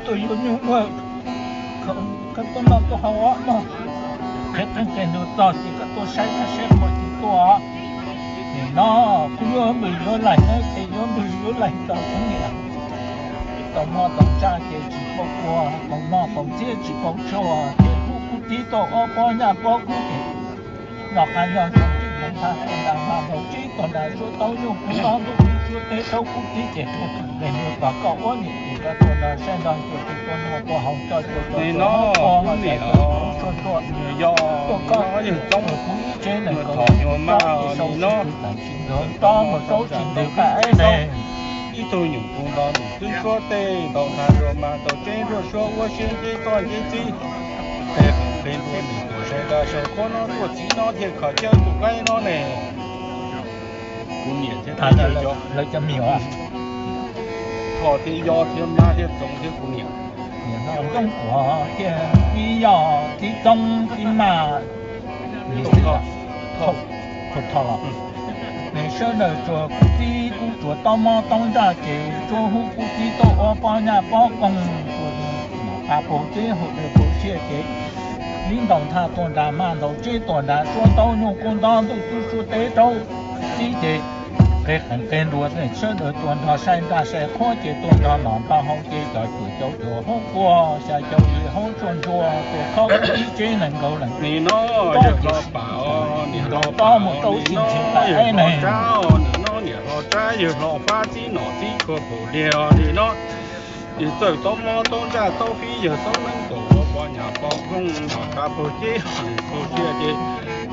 tuaj yuav nyuj luaj, koj tuaj noj tuaj haus os mog. Qhia qeej qeej nrug txog ces koj tuaj saib koj saib qhua ces tuaj os. Nim no kuv yuav npws yuav laig na ces yuav npws yuav laig tau kuv niam. Tau mov tau ntsaj ces tsis paub ua, tau mov tau txiab tsis paub tshuaj ces kuv kuj tib tau ob pob nyaj pob kub ces noj qab nyob zoo tsis zoo tag tuaj nrag hma ntaus tseb tuaj nrag suab taub nyuj kub ntob ntuj tub suab teb raub kub tib ces qhia qeej qeej nrug txog koj ua niam ces koj tuaj nrog saib nrog cuag tus tuaj noj tuaj haus coj cuag tus tuaj haub ua hauv txhais tus hauv tshuaj tuaj. Tuaj koj yawg txoob kuv ib tsev neeg nkaus leej tub tsob ces sau tsis tw tag tsis nkaug tsob mus rau tsis ntws qab eb ne. Ib tug nyuam qus nto ntuj tub suab teb ntaus nag nrua mas ntaus tseb nruab suab ua siab nceb txoj nceb txib. Qhia qeej qeej nrug niam tuaj sai dag sai qhuab no tuaj txiv no thiaj kho cawb tus qaib no ne. Kuv niam thiab lawv cov me nyuam, Thoj thiab Yob thiab Mab thiab Txoov thiab kuv niam. Niam no Ntxoov Kuam thiab txiv Yob txiv Txoov txiv Mab, Thoj, Thoj los, nws sawv daws tsuas kuv txib kuj tsuas taub mob taub ntsaj ces tsuas hu kuv txib tuaj ua pob nyaj pob koog, tsuas nom qab paug teb haus dawb paug siab ces li ntaus nthaj tuaj nrag hma ntaus tseb tuaj nrag suab taub nyuj kub ntob ntuj tub suab teb raub txib ces qhia qeej qeej nrug sawv daws tuaj nrog saib nrag saib qhuab ces tuaj nrog nom nrog haus ces cov cuam cau cuam haub quaj xya cau yim haub tshuaj ntsuag tuaj khob ib tsev neeg nkaus leej. Nim no yawg hlob Pam os, nim no Pam mus rau sim ntsis tas eb neeg. Nim no niam hlob Tsab yawg hlob Fab txib nom txib tshuaj pum liag os nim no. Yawg txawj taub mob taub ntsaj taub fib yawg xoob neeb nkaus ua poj nyaj poj koog nom qab paug teb haus dawb paug siab ces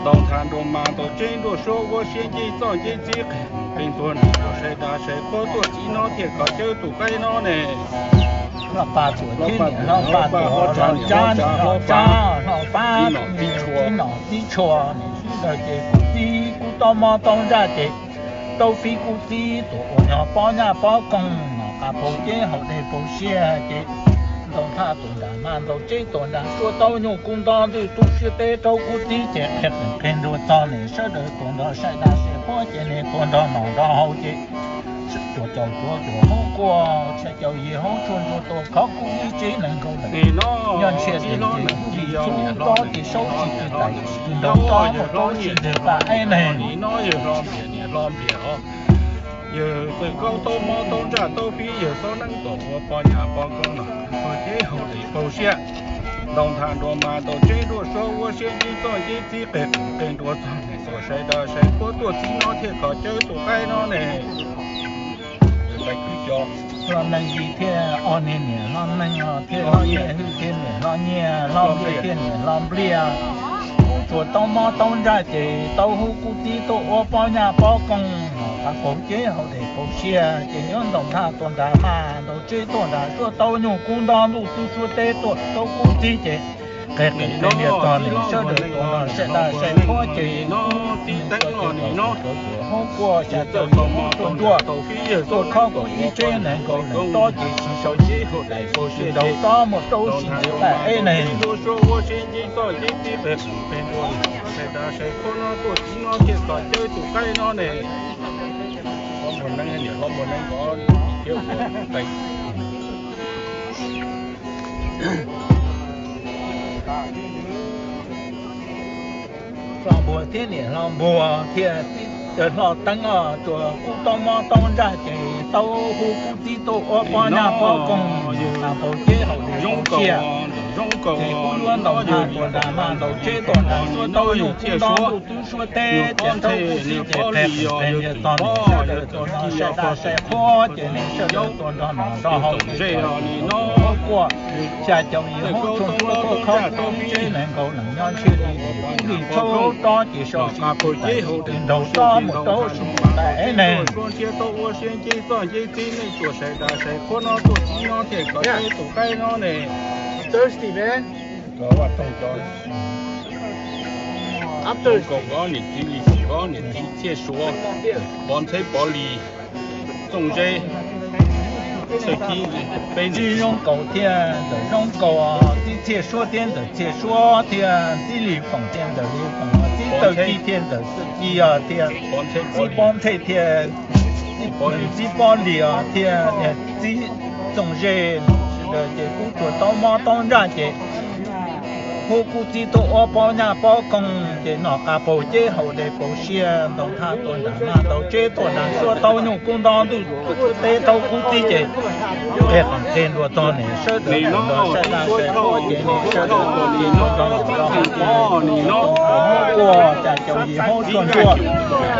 ntaus nthaj nrua mas ntaus tseb nruab suab ua siab nceb txoj nceb txib qhia qeej nrug niam tuaj sai dag sai qhuab tuaj txiv no thiaj kho cawb tus qaib no ne. Hlob Pam tuam tib niam hlob Pam tuam hlob Tsab niam hlob Tsab hlob Fab txib nom txib tshuaj, txib nom txib tshuaj, sawv daws ces kuv txib kuj taub mob taub ntsaj ces taub fib kuj txib tuaj ua nyog pob nyaj pob koog nom qab paug teb haus dawb paug siab ces ntaus nthaj tuaj nrag hma ntaus tseb tuaj nrag suab taub nyuj kub ntob ntuj tub suab teb raub kub txib ces qhia qeej qeej nrug txog niam sawv daws tuaj nrog saib dag saib qhuab ces niam tuaj nrog nom nrog haus ces cuam cau cuam cuam haub quaj xya cau yim haub tshuaj ntsuag tuaj khob kuj ib tsev neeg nkaus leej. Nyob ntshiab ces lim tub lim tub ntob ces saub tsis tw tais tsis tw nraug tsob mus rau tsis ntws qab eb neeg. Nim no yawg hlob Nplias niam hlob Nplias os, yawg txawj kaub taub mob taub ntsaj taub fib yawg xoob neeb nkaus ua poj nyaj poj koog nom qab paug teb haus dawb paug siab ntaus nthaj nrua mas ntaus tseb nruab suab ua siab nceb txoj nceb txib qhia qeej qeej nrug txog niam tuaj sai dag sai qhuab tuaj txiv no thiaj kho cawb tus qaib no ne. Hlob Neej Yig thiab ob niag niam hlob Neej thiab hlob Nyiaj Hwj thiab niam hlob Nyiaj, hlob Npliaj thiab niam hlob Npliaj, kuj tsuas taub mob taub ntsaj ces taub hub kuj txib tuaj ua pob nyaj pob koog nom qab paug teb haus dawb paug siab ces nyob ntaus nthaj tuaj nrag hma ntaus tseb tuaj nrag suab taub nyuj kub ntob ntuj tub suab teb tuaj raub kub txib ces qhia qeej qeej nrug txog niam sawv daws tuaj nrog saib dag saib qhuab ces txib teeb los nim no haub quaj xya cau yim haub tshuaj ntsuag tuaj khob kuj ib tsev neeg nkaus leej tsob ces tsis sau tsis tw tais tsis tw nraug tsob mus rau tsis ntws qab eb neeg. Nruab suab ua siab nceb txoj nceb txib qhia qeej qeej nrug niam tuaj sai dag sai qhuab no tuaj txiv no thiaj kho cawb tus qaib no ne. Hlob Muag Neeb niam hlob Muag Neeb os, thiab hlob Npuag thiab niam hlob Npuag thiab txiv hlob Teeb os, tsuas kuj taub mob taub ntsaj ces taub hub kuj txib tuaj ua pob nyaj pob koog nom qab paug teb haus dawb paug siab ces kuj yuav ntaus nthaj tuaj nrag hma ntaus tseb tuaj nrag suab taub nyuj kub ntob ntuj tub suab teb ces raub kub txib ces qhia qeej qeej nrug txog niam sawv daws tuaj nrog saib dag saib qhuab ces niam sawv daws tuaj nrog nom nrog haus ces txog niam haub quaj xya cau yim haub tshuaj ntsuag tuaj khob kuj ib tsev neeg nkaus leej nyob ntshiab lim tub lim tsob tsob ces sau tsis tw tais tsis tw nraug tsob mus rau tsis ntws qab eb neeg. Nruab siab taub ua siab nceb txoj nceb txib nej tuaj sai dag sai qhuab no tuaj txiv no thiaj kho cawb tus qaib no ne. Thirsty man. Zoo nkaus ob niam txiv Lis Xis, ob niam txiv Txhiaj Suav, Pov Ntxheb Pov Lis, Txooj Zeb, Txhiaj Kib, peb txiv Zoo Nkaus thiab ntxawm Zoo Nkaus, txiv Txhiaj Suab thiab ntxawm Txhiaj Suab thiab txiv Lis Foom thiab ntxawm Lis Foom, txiv Tawg Ci thiab ntxawm Tawg Ci thiab txiv Pov Ntxheb thiab txiv Pov Lis thiab txiv Txooj Zeb, Ces kub tsuas taub mob taub ntsaj ces hu kuv txiv tuaj ua pob nyaj pob koog ces nom qab paug ceb haus dej paug siab, ntaus thaj tuaj nram maj ntaus tseb tuaj nram suab taub nyuj kub nto ntuj teb rau kuv txiv ces qe qees qe nruas txog nim sawb daws nim no saib daj saib qhuab ces nim sawb daws tuaj txiv tuaj nrog nraug hauv ces nim no kuj cas caum yim haub tsuag ntsuag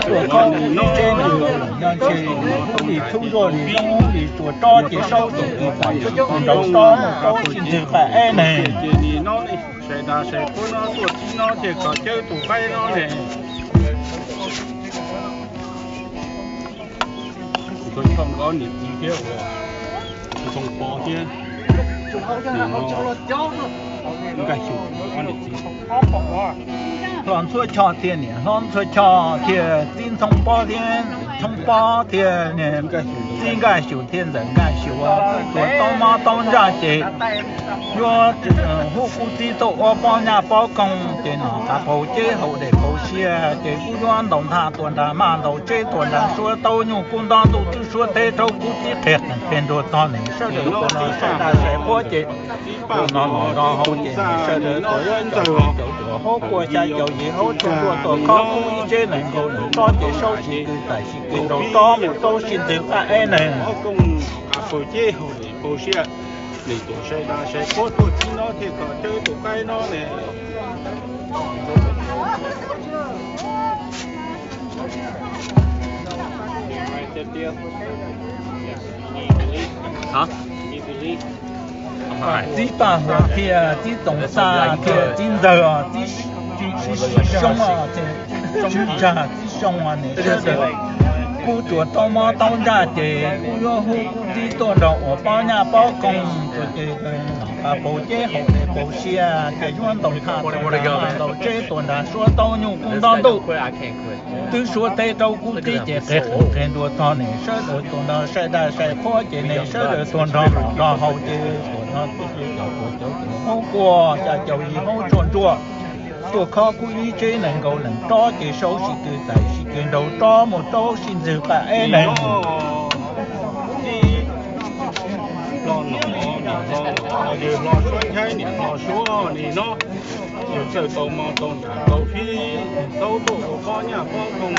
tuaj khob kuv ib tseb nees nkaum leej no ntshe hub li txhub zuaj li roob hub li tsuas rob ces saub ces kws tam sim kws nraug rob mus rau sib ntxwg qab eb neeg. Ces nim no sai daj sai qhuab no tuaj txib no thiaj kho cawb tus qaib no ne. Kuv tau choj nkaub niam txiv thiab uas kuv tau pov thiab. Nkaj Xyum ob niam txiv. Hlob Ntxhuab Choj thiab niam Hlob Ntxhuab Choj thiab txiv Ntxhoo Pob thiab Ntxhoo Pob thiab niam txiv Nkaj Xyum thiab ntxawm Nkaj Xyum tuaj taub mob taub ntsaj ces yuav hu kuv txiv tuaj ua pob nyaj pob koog ces nom qab paug ceb haus dej paug siab ces kuv yuav ntaus thaj tuaj nram maj ntaus tseb tuaj nram suab taub nyuj kub nto ntuj twb suab teb rau kuv txiv qe qees qe nruas txog nim sawb daws tuaj no saib daj saib qhuab ces tuaj no nom nraug hauv ces nim sawb daws tuaj yuav caum caum caum haub kuaj xya caum yim haub tsuag ntsuag tuaj khob kuv ib tseb nees nkaum leej rob ces saub sib kws tam sim kws nraug rob mus rau sib ntxwg qab eb neeg. Nim tuaj sai daj sai qhuab tuaj txib no thiaj kho cawb tus qaib no ne. Txiv Paj Huas thiab txiv Txoos Xaj thiab txiv Ntxawg, txiv Soob, txiv Tsag txiv Soob nim sawb daws kuj tsuas taub mob taub ntsaj ces kuj yuav hu kuv txiv tuaj nrog ua pob nyaj pob koog tuaj ces nom qab paug ceb haus dej paug siab ces yuav ntaus thaj tuaj nram maj ntaus tseb tuaj nram suab taub nyuj kub nto ntuj twb suab teb rau kuv txiv ces qe qees qe nruas txog nim sawb daws tuaj no saib daj saib qhuab ces nim sawb daws tuaj nrog nom nraug hauv ces tuaj no twb caum caum caum caum haub kuaj xya caum yim haub tsuag ntsuag tuaj khob kuv ib tseb nees nkaum leej rob ces saub sib kws tam sim kws nraug rob mus rau sib ntxwg qab eb neeg. Hlo nom, nim hlo, yawg hlo suab nchaib nim hlo suab nim no, yawg txawj tau mo tau nram tau fib, tau tuaj ua pob nyaj pob koog,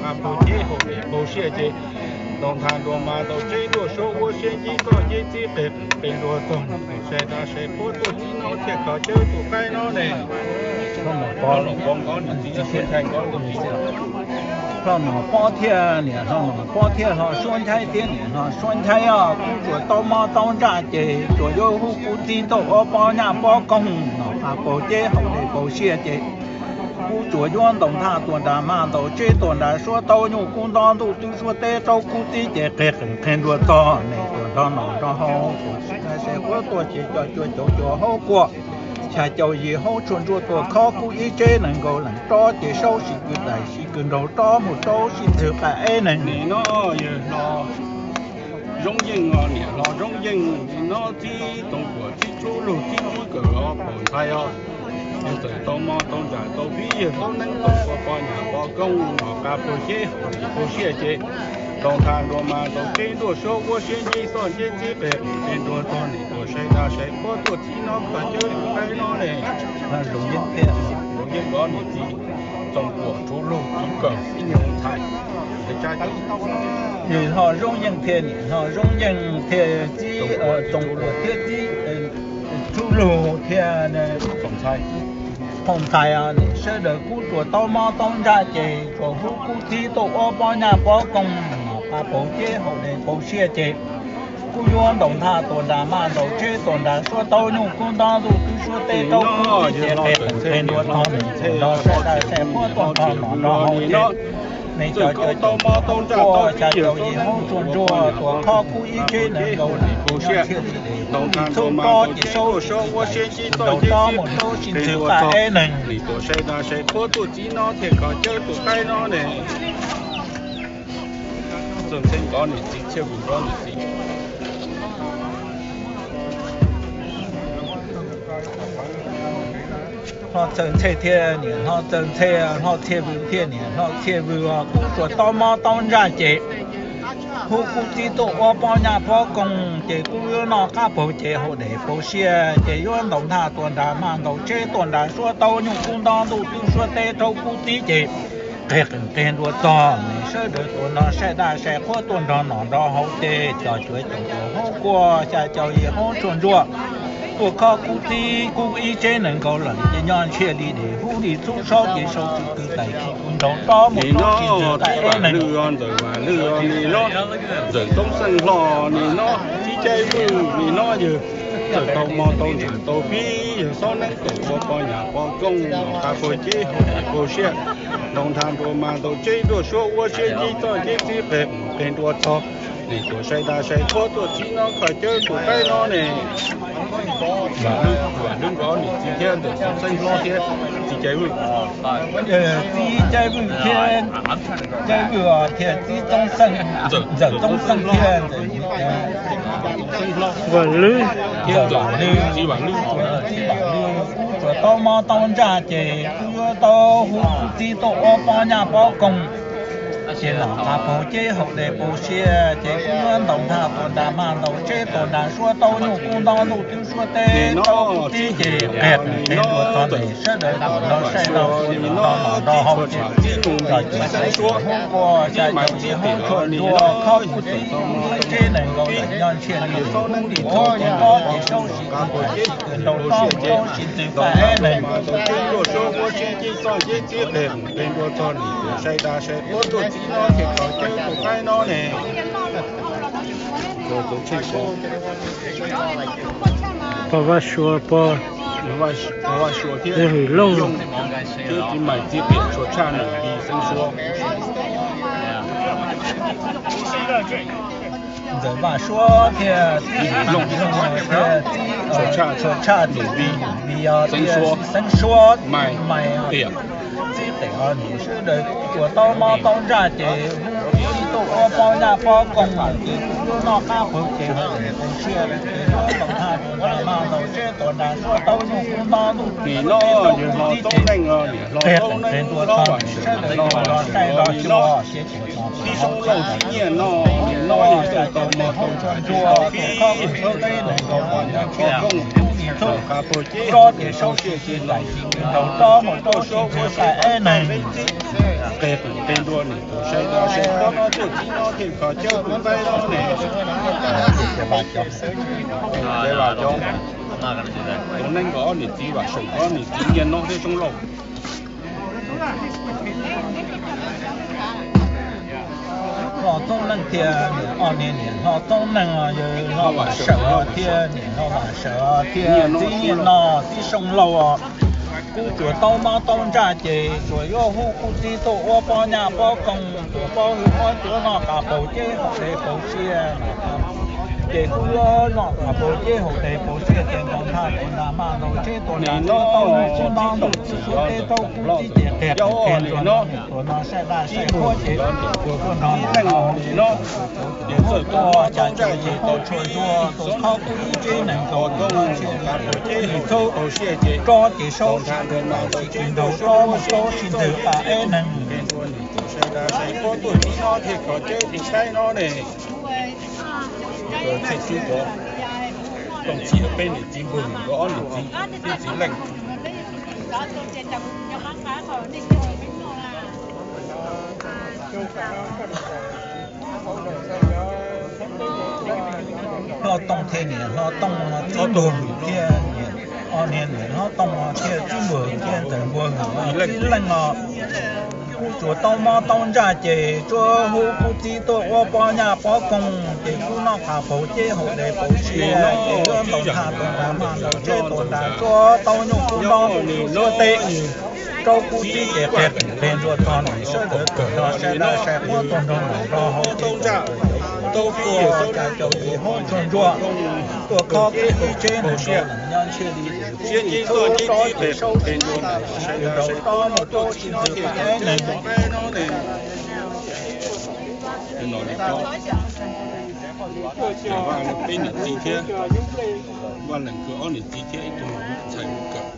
qab paug ceb haus dej paug siab ces ntaus thaj nruas mas ntaus tseb nruas suab huab siab ncib txoj ncib txib qe qees qe nruas txog nim sai daj sai qhuab tuaj txib no thiaj kho cawb tus qaib no ne. Hlo nom pob thiab niam hlo nom pob thiab hlo suab nchaib thiab niam hlo suab nchaib os, kuj tsuas taub mob taub ntsaj ces tsuas yuav hu kuv txiv tuaj ua pob nyaj pob koog, nom qab paug ceb haus dej paug siab ces kuj tsuas yuav ntaus thaj tuaj nram maj ntaus tseb tuaj nram suab taub nyuj kub nto ntuj twb suab teb rau kuv txiv ces qe qees qe nruas txog nim tuaj nrog nom nraug hauv tuaj saib daj saib qhuab tuaj ces caum cuaj caum cuaj haub kuaj xya caum yim haub tsuag ntsuag tuaj khob kuv ib tseb nees nkaum leej rob ces saub sib kws tam sim kws nraug rob mus rau sib ntxwg qab eb neeg. Nim no yawg hlo Zoo Yeej os, niam hlo Zoo Yeej, nim no txib Txoov Kuam txib Tsuj Lug txib Txib Kawm os, Phaum Ntxhais os, yawg txawm tau mo tau nram tau fib, yawg tau neeb tau ua pob nyaj pob koog, nom qab paug ceb haus dej paug siab ces ntaus thaj nruas mas ntaus tseb nruas suab huab siab ncib txoj ncib txib qe qees qe nruas txog nim tuaj sai daj sai qhuab tuaj txib no kho cawb tus qaib no ne. Zoo Yeej thiab, Zoo Yeej os niam txiv, Txoov Kuam Tsuj Lug txib Kawm txib Phaum Ntxhais. Yawg hlo Zoo Yeej thiab niam hlo Zoo Yeej thiab txib Txoov Kuam thiab txib Tsuj Lug thiab Phaum Ntxhais, Phaum Ntxhais os, nim sawv daws kuj tsuas taub mob taub ntsaj ces tsuas hu kuv txiv tuaj ua pob nyaj pob koog, nom qab paug ceb haus dej paug siab ces kuj yuav ntaus thaj tuaj nram maj ntaus tseb tuaj nram suab taub nyuj kub nto ntuj twb suab teb rau kuv txiv ces qe qees qe nruas txog nim tuaj nrog saib daj saib qhuab tuaj nrog nom nraug hauv ces nim caum cuaj caum cuaj haub kuaj xya caum yim haub tsuag ntsuag tuaj khob kuv ib tseb nees nkaum leej kuv nyob txhiaj li dej kuv li txhub rob ces saub sib kws tam sim kws nraug rob mus rau sib ntxwg qab eb neeg. Nim tuaj sai daj sai qhuab tuaj txib no thiaj kho cawb tus qaib no ne. Txawj Ntxhe nkawd niam txiv thiab vwm nkawd niam txiv. Hlo Txawj Ntxhe thiab niam hlo Txawj Ntxhe, hlo Txhiaj Vwm thiab niam hlo Txhiaj Vwm os, kuj tsuas taub mob taub ntsaj ces Hu kuv txib tuaj ua poj nyaj pov koog, ces kuv yuav noj qab paug ces haus dej paug siab, ces yuav ntaus nthaj tuaj nram maj ntaus tsheb tuaj nram suab tauv nyuj kub nto ntuj twb suab teb rau kuv txib ces qeg qees qeg ntua txog, sawv daws tuaj nrog saib daj saib qhuab tuaj nrog noj nrog haus ces coj cuav caum caum hauv kuaj xya caum yim hauv tshuaj ntsuab. Tuaj khob kuv txib kuv ib tsev nees nkaum leej ces nyob ntshiab li dej hub li txhub saub ces sau txim kwv txais khi kuv nraug rov mus rau tsis ntxwg tas eb neeg. Ntxawm Vam Lwj ni no, Ntxawm Txoob Xeej Hlo ni no, Txib Caij Vwj ni no yawg, Ntxawm tau mov tau ntsaj tau fib yawg, Xob Neeb Kaum ua poj nyaj pov koog, noj qab paug ceb haus dej paug siab, ntaus nthaj nruas mas ntaus tsheb tuaj suab ua siab ntsib txoj kev txib qeg qeg ntua txog. Nim tuaj saib daj saib qhuab tuaj txib no koj cawb tus qaib no ne. Vam Lwj nkawd ob niam txiv thiab Ntxawm Txoob Xeej Hlob thiab Txib Caij Vwj. Txib Caij Vwj thiab, Caij Vwj thiab Txib Txoob Xeej, Ntxawm Txoob Xeej thiab Vam Lwj, Vam Lwj, Txib Vam Lwj, kuv tsuas tau mob tau ntsaj ces kuv yuav tau hu kuv txib tuaj ua poj nyaj pov koog. Ces noj qab paug ceb haus dej paug siab ces kuv yuav ntaus nthaj tuaj nram maj ntaus tsheb tuaj nram suab tauv nyuj kub nto ntuj twb suab teb rau kuv txib ces qeg qees qees ntua txog nim sawv daws tuaj nrog saib daj saib qhuab tuaj nrog noj nrog haus ces coj cuav caum caum hauv kuaj xya caum yim hauv tshuaj ntsuab khob kuv txib kuv ib tsev nees nkaum leej nyob ntshiab li dej hub li txhub ces nrov ces sau txim kwv txais khi kuv nraug rov mus rau tsis ntxwg tas eb neeg. Qeg qees qees ntua txog nim tuaj saib daj saib qhuab tuaj txib no ces koj cawb tus qaib no ne. Pog Vaj Sua, pog Vaj Sua thiab Hwm Looj, thiab txiv Maim Txiv Qiam Tshua Tshaj Nws Vis Xeeb Suav. Ntxawm Vaj Suav thiab txiv Hwm Looj thiab txiv Tshua Tshaj Nws Vis Xeeb Suav, Maiv Qiam, txiv Qiam, sawv daws kuv tsuas tau mob tau ntsaj ces hu kuv txib tuaj ua poj nyaj pov koog ces kuv yuav noj qab paug ces haus dej paug siab ces yuav ntaus nthaj tuaj nram maj ntaus tsheb tuaj nram suab tauv nyuj kub nto ntuj twb suab teb rau kuv txib ces qeg qees qees ntua txog nim sawv daws tuaj nrog saib daj saib qhuab ces coj cuav caum caum hauv tshuaj ntsuab ces nrov ces sau txim kwv txais khi kuv nraug rov mus rau tsis ntxwg tas eb neeg. Ntxawm Vaj Suav thiab txiv Maim Txiv Qiam Tshua Tshaj Nws Vis Xeeb Suav, Maiv Qiam, txiv Qiam, sawv daws kuv tsuas tau mob tau ntsaj ces hu kuv txib tuaj ua poj nyaj pov koog ces kuv yuav noj qab paug ces haus dej paug siab ces yuav ntaus nthaj tuaj nram maj ntaus tsheb tuaj nram suab tauv nyuj kub nto ntuj twb suab teb rau kuv txib ces qeg qees qees ntua txog nim sawv daws tuaj nrog saib daj saib qhuab tuaj txib no ces koj cawb tus qaib no ne. Qeg qees qees ntua txog nim sawv daws tuaj nrog saib daj saib qhuab tuaj txib no ces koj cawb tus qaib no ne. Ntxawm Vaj Suav thiab txiv Hwm Looj thiab txiv Maim Txiv Qiam Tshua Tshaj Nws Vis Xeeb Suav. Tus neeg nkawd ob niam txiv Vam Seem, ob niam txiv Nyiaj Nob thiab Soob Lauj. Hlob Txoob Leej thiab niam, ob niag niam hlob Txoob Leej, yawg hlob Vam Sawm thiab niam hlob Vam Sawm thiab txiv Nyiaj Nob txiv Soob Lauj. Kuv tsuas tau mob tau ntsaj ces tsuas yuav hu kuv txiv tuaj ua poj nyaj pov koog, tsuas paub hwj paub tsuav noj qab paug ceb haus dej paug siab. Ces kuv yuav noj qab paug ceb haus dej paug siab ces ntaus nthaj tuaj nram maj ntaus tsheb tuaj nram suab tauv nyuj kub nto ntuj twb suab teb rau kuv txib ces qeg qees qees ntua txog nim tuaj nrog saib daj saib qhuab ces tuaj nrog noj nrog haus ces coj cuav caum hauv kuaj xya caum yim hauv tshuaj ntsuab tuaj khob kuv ib tsev nees nkaum leej nyob ntshiab li dej hub li txhub ces rov ces sau txim kwv txais khi kuv nraug rov mus rau tsis ntxwg tas eb neeg. Saib daj saib qhuab tuaj txib no thiaj kov cawb tus qaib no ne. Txheej xub pov tooj txhia peb niam txiv Npawg Hwm nkawd ob niam txiv, txiv Leej. Hlob Tooj thiab niam hlob Tooj, txiv Npawg Hwm thiab niam, ob niag niam hlob Tooj thiab txiv Npawg Hwm thiab ntxawm Npawg Hwm, txiv Leej os. Kuv tsuas tau mob tau ntsaj ces tsuas hu kuv txiv tuaj ua poj nyaj pov koog ces kuv noj qab paug ceb haus dej paug siab ces yuav ntaus nthaj tuaj nram maj ntaus tsheb tuaj nram suab tauv nyuj kub nto ntuj twb suab teb rau kuv txib ces qeg qees qees ntua txog nim sawv daws tuaj nrog saib daj saib qhuab tuaj nrog noj nrog haus ces coj cuav caum hauv kuaj xya caum yim hauv tshuaj ntsuab tuaj khob kuv ib tsev nees nkaum leej nyob ntshiab li dej hub li txhub rov ces sau txim kwv txais khi kuv nraug rov mus rau tsis ntxwg tas eb neeg. Vaj Leej peb niam txiv thiab Vaj Leej nkawd ob niam txiv thiab ib tug ntxhais Mus Kawm.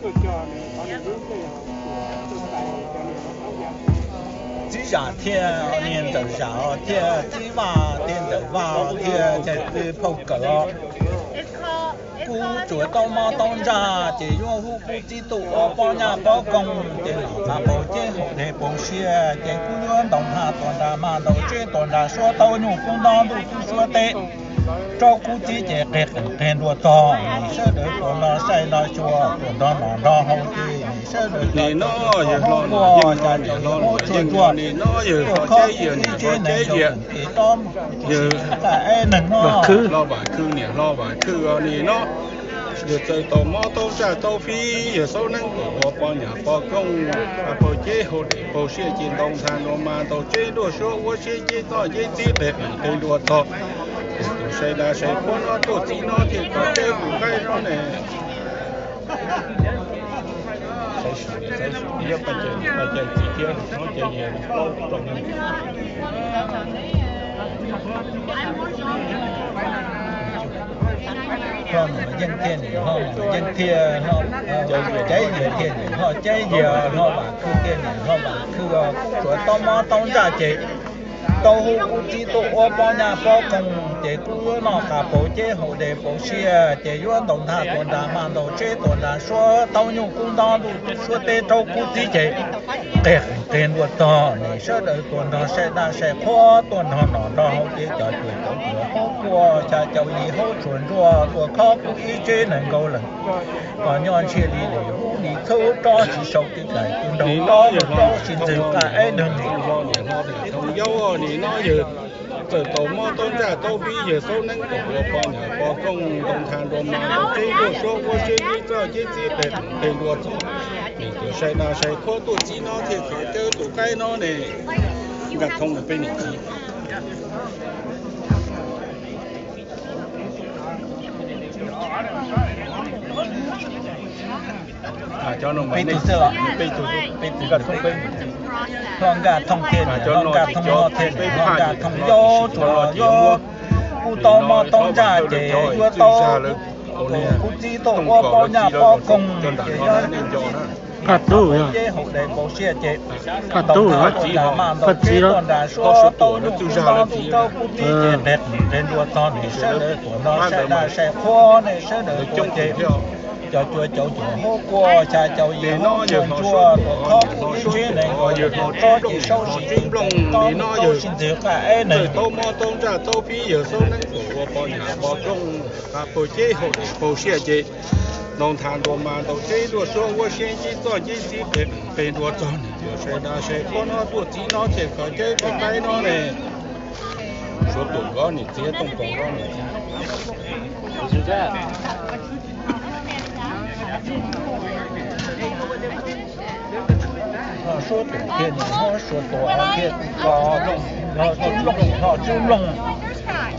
Txib Zam thiaj, niag Ntxawm Zam thiaj, Txib Vaj thiaj, Ntxawm Vaj thiaj, Cais Txwj Phauj Kawm os. Kuv tsuas tau mob tau ntsaj ces yuav hu kuv txiv tuaj ua poj nyaj pov koog ces los qav paus ceb haus dej paus siab ces kuv yuav ntaus nthaj tuaj nram mas ntaus tsheb tuaj nram suab tau nyuj kub nto ntuj tub suab teb rau kuv txiv ces qeg qees qeg nruas txog. Nim sawv daws tuaj nrog saib nrog xyuas tuaj nrog noj nrog haus ces nim sawv daws cov tuaj ua cas ces yuav muab tsuag ntsuag tuaj khob kuv ib tsev neeg rau ces rov mus kuv tsis tsis qaj eb neeg no. Hlob Vam Khwj, niam hlob Vam Khwj os, nim no yawg txawm tau mob tau ntsaj tau fib, yawg xaub neeb tuaj ua poj nyaj pov koog, qav paus ceb haus dej paus siab ces ntaus nthaj ntaus mas ntaus tsheb nruas suab ua siab nceb txoj nceb txib qeg qees qees nruas txog. Tus saib dab saib qhuab no tuaj txiv no thiaj kov cawb tus qaib no ne. Hlob Vam Yeej thiaj, niam hlob Vam Yeej thiaj, Caib Yias thiaj, niam hlob Caib Yias, hlob Vam Khwj thiaj, niam hlob Vam Khwj, kuv tsuas tau mob tau ntsaj ces tau hu kuv txiv tuaj ua poj nyaj pov koog ces kuv yuav noj qav paus ceb haus dej paus siab ces yuav ntaus nthaj tuaj nram mas ntaus tsheb tuaj nram suab tau nyuj kub nto ntuj tub suab teb rau kuv txiv ces qeg qees qeg nruas txog. Nim sawv daws tuaj nrog saib dab saib qhuab tuaj nrog noj nrog haus ces cov cuas cov cuas haub quaj xya caum yim haub tsuag ntsuag tuaj khob kuv ib tsev neeg nkaus lawm. Koj nyob ntsiag li li hub li txhub rov tsis sau tib daim tus nraug rov mus rov tsis ntxwg qaj eb neeg li. Nim no yawg txawm tau mob tau ntsaj tau fib, yawg xaub neeb tuaj ua poj nyaj pov koog ntaus nthaj ntaus mas ntaus tsheb nruas suab ua siab nceb txoj nceb txib qeg qees qees nruas txog. Nim tuaj saib dab saib qhuab tuaj txiv no thiaj kov cawb tus qaib no ne. Nkaj Thoob peb niam txiv. Peb tug xwb los? Peb tug, Nkaj Thoob peb niam txiv. Hlob Nkaj Thoob thiaj, niam hlob Nkaj Thoob thiaj, niam hlob Nkaj Thoob yau tsuas yau, kuv tau mob tau ntsaj ces yuav tau kuv txiv tuaj ua poj nyaj pov koog ces yuav ntaus nthaj ntaus tsheb haus dej haus siab ces ntaus nthaj tuaj nram mas ntaus tsheb tuaj nram suab tau nyuj kub nto ntuj rau kuv txiv ces qeg qees qees nruas txog. Nim sawv daws tuaj nrog saib dab saib qhuab, nim sawv daws tuaj ces cov cuas cov cuas haub quaj xya caum yim haub tsuag ntsuag tuaj khob kuv ib tsev neeg nkaus lawm, rov ces sau tsis tau tib daim tus nraug rov mus rov tsis ntxwg qaj eb neeg. Tau mob tau ntsaj tau fib, yawg xaub neeb tuaj ua poj nyaj pov koog, qav paus ceb haus dej paus siab ces ntaus nthaj ntaus mas ntaus tsheb nruas suab ua siab nceb txoj nceb txib qeg qees nruas txog. Nim tuaj saib dab saib qhuab no tuaj txiv no thiaj kov cawb tus qaib no ne. Suav tuam nkawd niam txiv, Tooj Kaus nkawd niam txiv. Suav tuam thiaj, niam hlob Suav tuam thiaj, Tooj Kaus, niam hlob Tswb Nplooj, niam hlob Tswb Nplooj.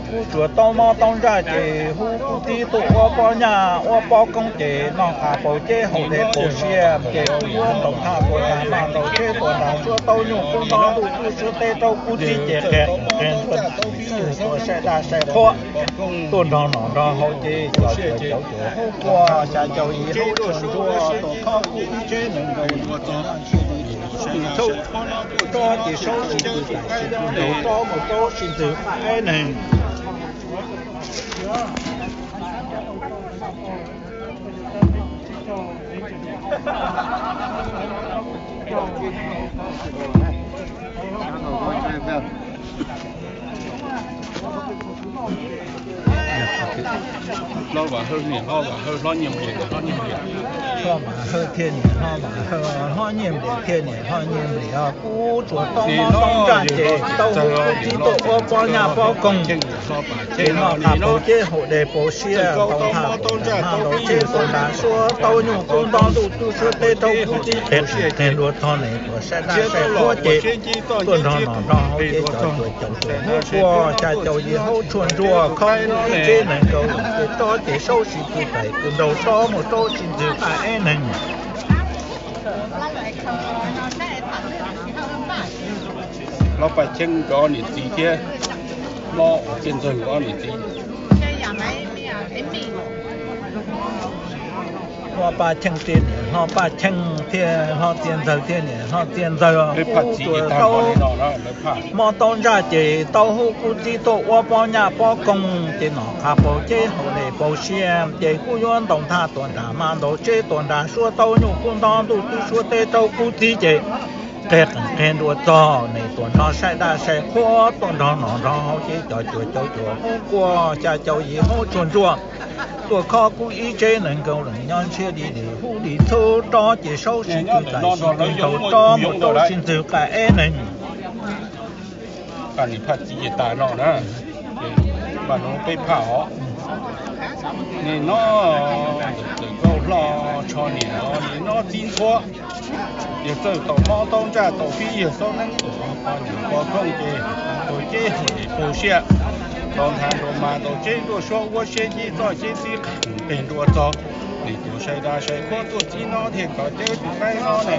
Kuv tsuas tau mob tau ntsaj ces hu kuv txiv tuaj ua poj nyaj ua poj koob ces noj qav paus ceb haus dej paus siab ces kuv yuav ntaus nthaj tuaj nram mas ntaus tsheb tuaj nram suab tau nyuj kub nto ntuj tub suab teb rau kuv txiv ces qeg qees nruas txog. Nim sawv daws tuaj saib dab saib qhuab, tuaj nrog noj nrog haus ces cov cuas cov cuas haub quaj xya caum yim haub tsuag ntsuag tuaj khob kuv ib tsev neeg nkaus lawm. Nim txhawj rov ces sau tsis tau tib daim tus nraug rov mus rov tsis ntxwg qaj eb neeg. Hlob Vam Hawj, niam hlob Vam Hawj, hlob Nyiaj Nplias, hlob Nyiaj Nplias. Hlob Vam Hawj thiaj, niam hlob Vam Hawj, hlob Nyiaj Nplias thiaj, niam hlob Nyiaj Nplias. Kuv tsuas tau mob tau ntsaj ces tau hu kuv txiv tuaj ua poj nyaj poj koog ces noj qav paus ceb haus dej paus siab, ntaus nthaj tuaj nram mas ntaus tsheb tuaj nram suab tau nyuj kub nto ntuj tub suab teb rau kuv txiv qeg qees nruas txog. Nim tuaj saib dab saib qhuab ces tuaj nrog noj nrog haus ces cov cuas cov cuas haub quaj xya caum yim haub tsuag ntsuag khob kuv ib tsev neeg nkaus lawm ces rov ces sau tsis tau tib daim tus nraug rov mus rov tsis ntxwg qaj eb neeg. Hlob Paj Cheeb nkawd niam txiv thiab, hlob Txiaj Ntxawg nkawd niam txiv. Hlob Paj Cheeb thiaj, niam Hlob Paj Cheej thiab hlob Txiaj Ntxawg thiab niam hlob Txiaj Ntxawg kuj tsuas taub mob taub ntsaj ces tau hu kuv txiv tuaj ua pob nyaj pob koog ces nom qab paus ceb haus dej paus siab ces kuj yuav ntaus nthaj tuaj nram mas ntaus tseb tuaj nram suab tau nyuj kub nto ntuj twb suab teb rau kuv txiv ces qeg qees qeg nruas txog nes tuaj nrog saib dab saib qhuab tuaj nrog nom nrog haus ces cov cuas cov cuas hub quaj xya caum yim hub tsuag ntsuag tuaj khob kuv ib tsev nees nkaum leej nyob ntshiab li li hub li txhub rov ces saub sib twv txais sib twv ntaus rov mus rau sib ntxwg qab eb neeg. Phaj txiv ces tas no na, ces mas no peb phaj os. Nim no ntxawm nkauj hlob tsho niam os, nim no txiv ntxhuav, yawg txawj tau mob taub ntsaj tau pib yawg xaub neeb tuam qos nyuam qos kooj ces tau ceb haus dej paus siab, tau nthav nrua mas tau tseb nruab suab ua siab cib txoj ceb txib qeg nruas txog. Nim tuaj saib dab saib qhuab tuaj txiv no thiaj kov cawb tus qaib no ne.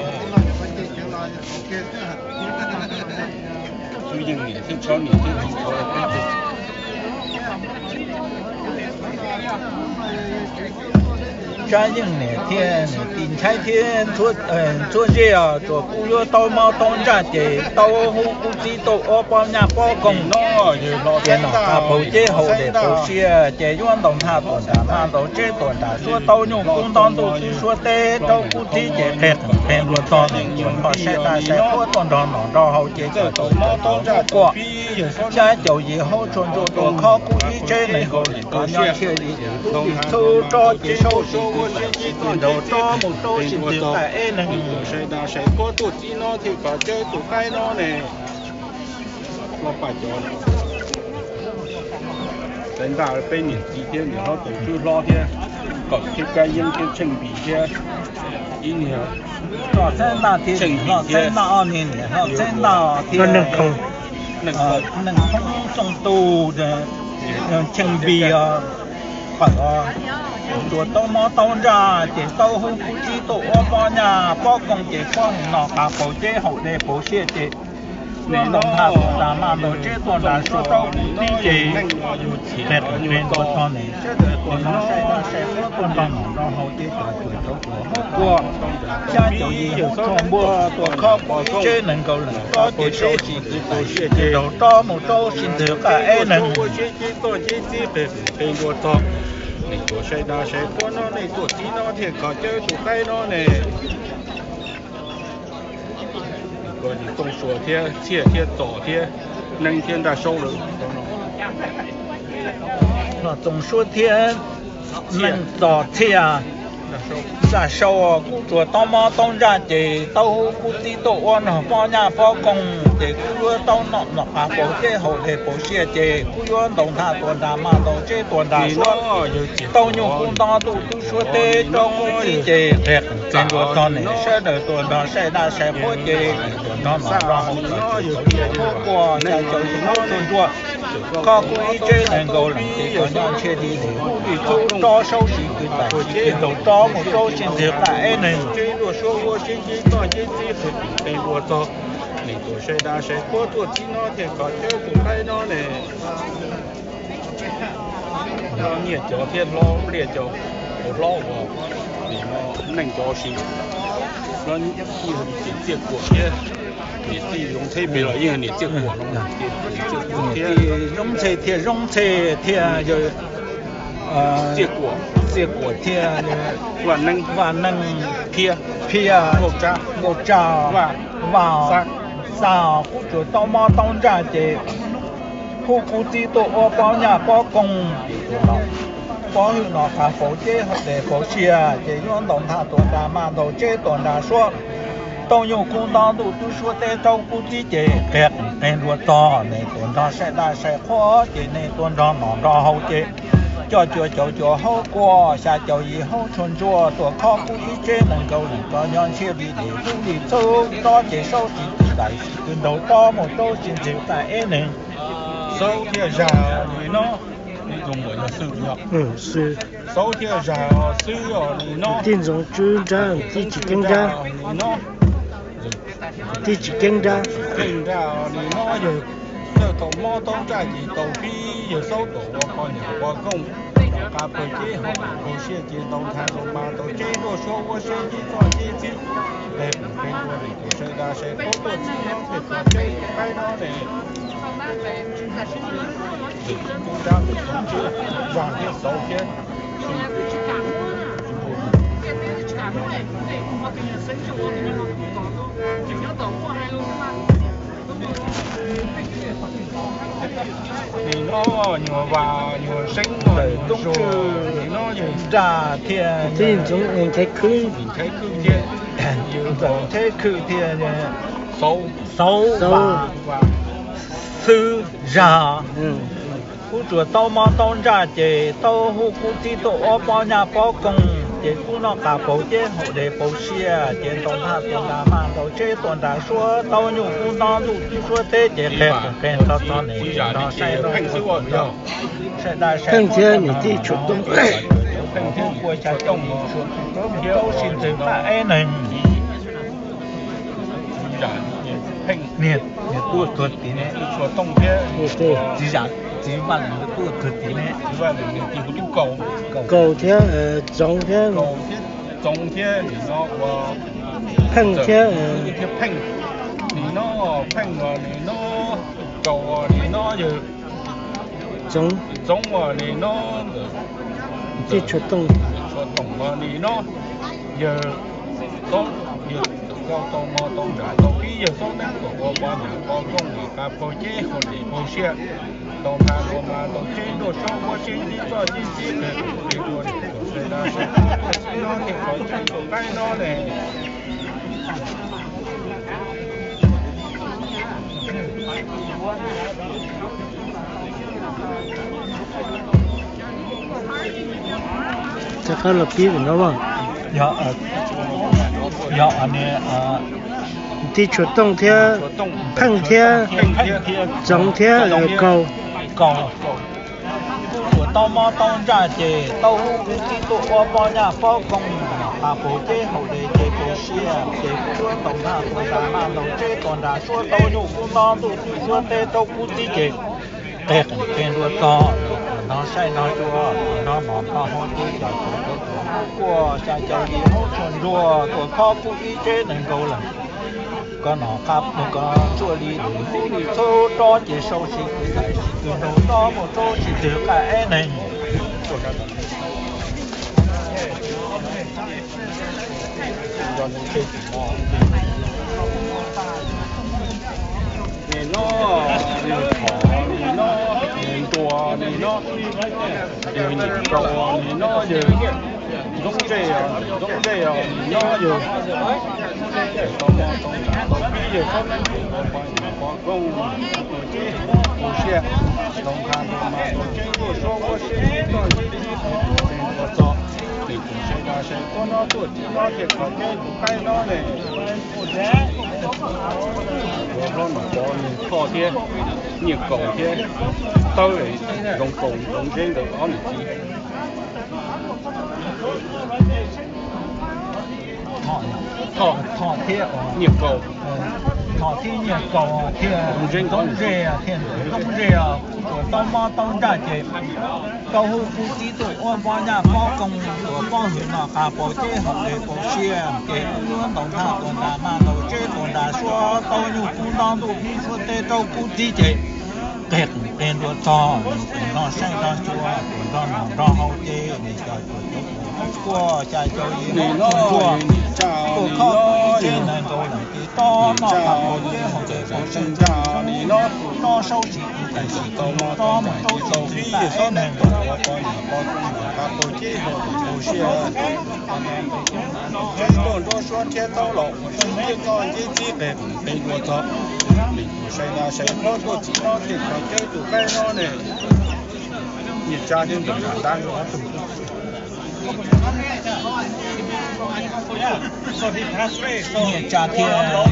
Tsab Yeej niam thiab tsho niam thiab txiv ntxhuav, Tsab Yeej niam thiab niam tij Nchaiv thiab ntxhuav zej os, tsuas kuj yuav tau mob taub ntsaj ces tau hu kuv txiv tuaj ua pob nyaj pob koog no, ces nom qab paus ceb haus dej paus siab ces yuav ntaus nthaj tuaj nram mas ntaus tseb tuaj nram suab tau nyuj kub nto ntuj twb suab teb rau kuv txiv ces qeg qees qeg nruas txog nes tuaj nrog saib dab saib qhuab tuaj nrog nom nrog haus ces txawj tau mob taub ntsaj quaj xya caum yim hub tsuag ntsuag tuaj khob kuv ib tsev nees nkaum leej nyob ntshiab li li hub li txhub rov ces saub sib twv txais sib twv ntaus rov mus rau sib ntxwg qab eb neeg. Saib dab saib qhuab tuaj txiv no thiaj kov cawb tus qaib no ne. Hlob Paj cov, Xaiv Ntaj peb niam txiv thiab niam hlob Txoos Tswb Hlob thiab, Kawm thiab Kab Yeeb thiab Tsheej Npis thiab, ib niag Xaiv Ntaj thiab Xaiv Ntaj, ob niag niam hlob Xaiv Ntaj thiab Neej Thoob Xyooj Tus, Tsheej Npis os, Pawg os, tsuas tau mob taub ntsaj ces tau hu kuv txiv tuaj ua pob nyaj pob koog ces pob nom qab paus ceb haus dej paus siab ces ntaus nthaj tuaj nram mas ntaus tseb tuaj nram suab tau kuv txiv ces qeg qees qees nruas txog nes sawv daws tuaj nrog saib dab saib qhuab tuaj nrog nom nrog haus ces cov cuas cov cuas hub quaj xya caum yim hub tsuag npuag tuaj khob kuv ib tsev nees nkaum leej rov ces saub sib twv txais sib twv ntaus rov mus rau sib ntxwg qab eb neeg. Ua siab ceb txoj ceb txib qeg qees nruas txog, nim tuaj saib dab saib qhuab no nej tuaj txiv no thiaj kov cawb tus qaib no ne. Txooj Suav thiab Txhiaj thiab Txos thiab Neeb thiab Nraj Saub lawm. Txooj Suav thiab Neeb, Txos, Txhiaj, Nraj Saub kuj tsuas tau mob taub ntsaj ces tau hu kuv txiv tuaj ua nog pob nyaj pob koog ces kuj yuav tau nom nom qab paus ceb haus dej paus siab ces kuj yuav ntaus nthaj tuaj nram mas ntaus tseb tuaj nram suab tau nyuj kub nto ntuj twb suab teb rau kuv txiv ces qeg qees nruas txog nes sawv daws tuaj nrog saib dab saib qhuab ces tuaj nrog nom nrog haus ces quaj xya caum yim hub tsuag ntsuag khob kuv ib tsev nees nkaum leej ces kov nyob ntshiab li li hub li txhub rov saub sib twv txais sib twv ntaus rov mus rau sib ntxwg qab eb neeg. Ua siab ceb txoj ceb txib qeg qees nruas txog, nim tuaj saib dab saib qhuab tuaj txiv no thiaj kov cawb tus qaib no ne. Hlob Nyiaj cov thiab Hlob Npliaj cov, hlob uas nim no Neej cov si, Hlob Nyiaj Txiaj Kuam thiab, niam tij Zoov Txheb pem los yeej niam Txiaj Kuam no, niam Txiaj Kuam thiab, Zoov Txheb thiab, Zoov Txheb thiab yawg Txiaj Kuam, Txiaj Kuam thiab Vaj Neej, Vaj Neej thiab, Phiaj, Nkauj Tsab, Vaj, Xab kuj tsuas tau mob taub ntsaj ces hu kuv txiv tuaj ua pob nyaj pob koog ces tuaj ntaus pob hwj nom qab paus ceb haus dej paus siab ces yuav ntaus nthaj tuaj nram mas ntaus tseb tuaj nram suab tau nyuj kub nto ntuj twb suab teb rau kuv txiv ces qeg qees nruas txog nes tuaj nrog saib dab saib qhuab ces nej tuaj nrog nom nrog haus ces cov cuas cov cuas hub quaj xya caum yim hub tsuag ntsuag tuaj khob kuv ib tsev nees nkaum leej rov nyob ntshiab li li hub li txhub rov ces saub sib twv txais sib twv ntaus rov mus rau sib ntxwg qab eb neeg. Xub thiaj zag li no, Xub thiaj zag os, xwb os li no. Tij Ntxoov Tswb Nrab, tij Tsis Keeb Nrab, tij Tsis Keeb Nrab, li no yawg txawj tau mob taub ntsaj ces tau pib yawg xaub tuaj ua poj niam ua kooj. Qab pawg ceb hauv daim hauv siab ces ntau ntha los mas tau tseb nruab suab ua siab ntsib txoj ntsib txij. Qe qe ntua nim tus sai da sai qhuab tuaj txij no pem qhov teb qaib no ne. Tus tub dab tus tub tsib zag thiab xauv thiab. Nim no nyuag vas nyuag seeb nim no yog nraj thiab ntxoov ntheb khwb thiab, ntxoov ntheb khwb thiab xauv vas xwb zag. Kuv tsuas taub mob taub ntsaj ces taub hub kub txib tuaj ua pob nyaj pob koog ces kuv noj qab paug ceb haus dev paug siab ces ntau ntha tuaj nra maj ntau tseb tuaj nra suab taub nyuj kub ntob ntuj tib suab teb ces qe qe nrog txog nim no saib no xwb ua yog saib dab saib pheej thiab nim tij tshuav tooj, pheej thiab ua xya cooj mus tshuav tooj thiab ua si ntxwg qaj eb neeg. Niag tuaj tuag tid ne, txiv zam txiv vaj leeg tuaj tuag tid ne, kaus thiab txoov thiab, txoov thiab nim no ua pheej thiab, thiab pheej, nim no pheej nim no kaus nim no yog txoov, txoov nim no tij tshuav tooj, tshuav tooj nim no yawg tau, yawg tau mov tau nram tau pib yawg txhob neeb kom ua pov nyam pov kooj los qab paug ceb haus dev paug siab, tau nqa ua mas tau tseb nruab suab ua siab ntsib txoj ntsib txij qe qe ua nim tus sai da sai qhuab tuaj txij no pem qhov teb tus qaib no ne. Rov qab los pib no, yog tij tshuav tooj thiab pheej thiab txoov thiab kaus. Kuv tsuas taub mob taub ntsaj ces taub hub kub txib tuaj ua pob nyaj pob koog, qab paug ceb haus dev ces paug siab ces kuv yuav ntau ntha tuaj nra maj ntau tseb tuaj nra suab taub nyuj kub ntob ntuj tib suab teb taub kub txib ces qe qe ntua txog, tus no saib no cua, tus no nom nrog hauv ces cov tus cov tus hub kuaj xya caum yim hub tsuag ntsuag tuaj khob kub ib tseb nees nkaus lawm. Koj nom qab koj tsuaj li tus hub li txhub rob ces sau si kwv tais si kwv nraug rob muaj txhub si twg qaj eb neeg. Nim no yog thom nim no yog ntuas nim no yog nyuam kaus nim no yog ntxoob ntsej, ntxoob ntsej nim no yog tau mov tau nram tau pib yawg txhob neeb kom ua pov nyam pov kooj, ua tseb ua siab, tau nqa ntau mas tau tseb nruab suab ua siab ntsib txoj ntsib txij qe qe ntua txog nim tus sai da sai qhuab no tuaj txij no pem qhov teb tus qaib no ne. Ua hlob nom pov nws thoj thiab nyiaj kaus thiab tawb zoov kaus zoov zeb ntawd ob niam txiv. Thoj thiab nyiaj kaus, thoj thiab nyiaj kaus thiab ntxoov ntsej thiab ntxoov ntsej, kuv tsuas taub mob taub ntsaj ces taub hub kub txib tuaj ua pob nyaj pob koog, ua pob hwm no qab paug ceb haus dev paug siab ces kuv yuav ntau ntha tuaj nra maj ntau tseb tuaj nra suab taub nyuj kub ntob ntuj tib suab teb taub kub txib ces qe qe ntua txog, tus no saib no cua, tus no nom nrog hauv ces nim cov tus cov tus hub kuaj xya caum yim hub tsuag ntsuag tuaj khob kub ib tseb nees nkaus lawm ces tob noj qab paug ceb haus dev paug siab ntag nim no, tob saub si kwv tais si kwv nraug rob muaj txhub si twg qaj eb neeg nkaus ua pov nyam pov kooj los qab paug ceb haus dev paug siab. Tseb nruab suab thiab taub los ua siab ntsib txoj ntsib txij qe qe ntua txog nim tus sai da sai qhuab tuaj txij no pem qhov teb tus qaib no ne. Nyiaj tsa thiab ntawm nram tab, nyiaj tsa thiab ntawm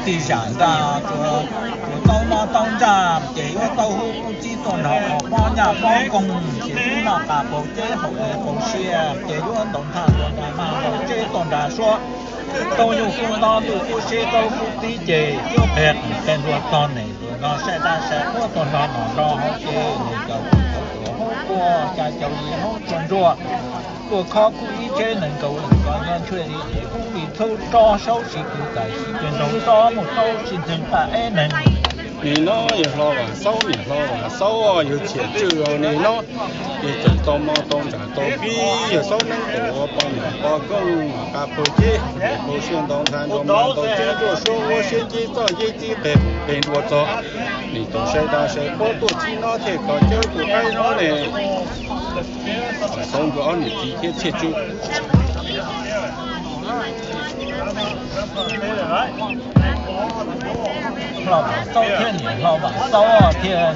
tij zam ntag, tus taub mob taub ntsaj ces yuav taub hub kub txib tuaj nrog pob nyaj pob koog ces kuv noj qab paug ceb haus dev paug siab ces yuav ntau ntha tuaj nra maj ntau tseb tuaj nra suab taub nyuj kub ntob ntuj kub seb taub kub txib ces yuav qe qe ntua txog nim tus no saib dab saib qhuab tuaj nrog nom nrog hauv ces nim cov tus cov tus hub Ua xya caum yim hoob tsuag ntsuag, tuaj khob kub ib tsheb nees nkaum leej kos nyob ntshiab li es kub li txhub rob saub sib kws txais sib kws nraug rob mus saub sib ntxeev qaj eb neeg. Nim no yawg hlob Vam Xaub, niam hlob Vam Xaub, yawg Tshiab Tswb, nim no yawg txawm tau mov tau ntsa tau fib, yawg Xaub Neeb tuaj ua poj niam poj koob, qab pug ceb pug siab, ntau ntha nruas mas ntau tseeb nruas suab, ua siab ncib txoj ncib txib qe qe nruas txog. Nim tus sai da sai qhuab tuaj txib no thiaj kov cawb tus qaib no ne. Vam Xaub nkawd ob niam txiv thiab Tshiab Tswb. Hlob Vam Xaub thiab niam hlob Vam Xaub thiab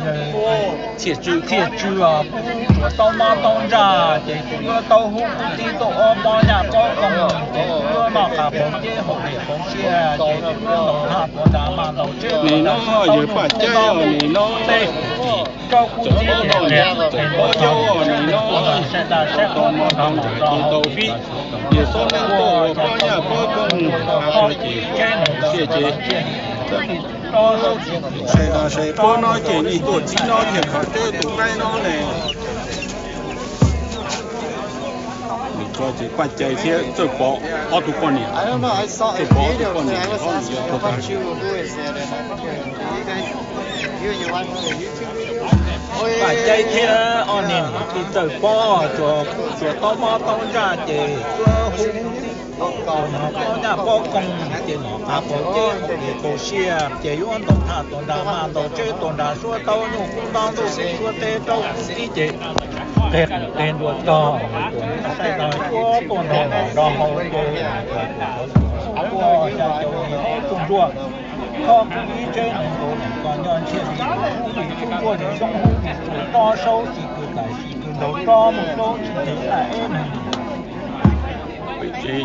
Tshiab Tswb, Tshiab Tswb os, kuj tsuas tau mov tau ntsaj ces kuj yuav tau hu kuv txiv tuaj ua poj niam poj koob ces kuj yuav noj qab pug ceb haus dej haus siab ces kuj yuav ntaus ntaj tua nra mas ntaus tsheb nim no yawg Paj Caib os, nim no teb rau kuv txiv ces qab pug ceb os, nim no sai da sai qhuab tau nra ces tau fib. Yawg Xaub Neeb tuaj ua poj niam poj koob, qab pug ces siab ces sai da sai qhuab no ces nim tuaj txib no thiaj kov cawb tus qaib no ne. Nws tso ces Paj Caib thiab Txawj Pov ob tug poj niam, Txawj Pov ob tug poj niam hlob nws yog tuag tag. Paj Caib thiab ob niag niam tij Txawj Pov tsuas tau mov tau ntsaj ces tuaj hu poj niam poj koob ces noj qab pug ceb haus dej haus siab ces yuav ntaus ntaj tua nra mas ntaus tsheb tua nra suab tau nyuj kub ntab ntuj suab teb rau kub txib ces qe qe nruas txog, tuaj nrog sai da sai qhuab tuaj nrog noj nrog haus ces ua xya caum yim hoob tsuag ntsuag, khob kub ib tsheb nees nkaum leej kos nyob ntshiab li, kub li txhub nruas li xyoob, kub li tsuas rob saub sib kws txais sib kws nraug rob mus saub sib ntxeev qaj eb neeg. Pem tsev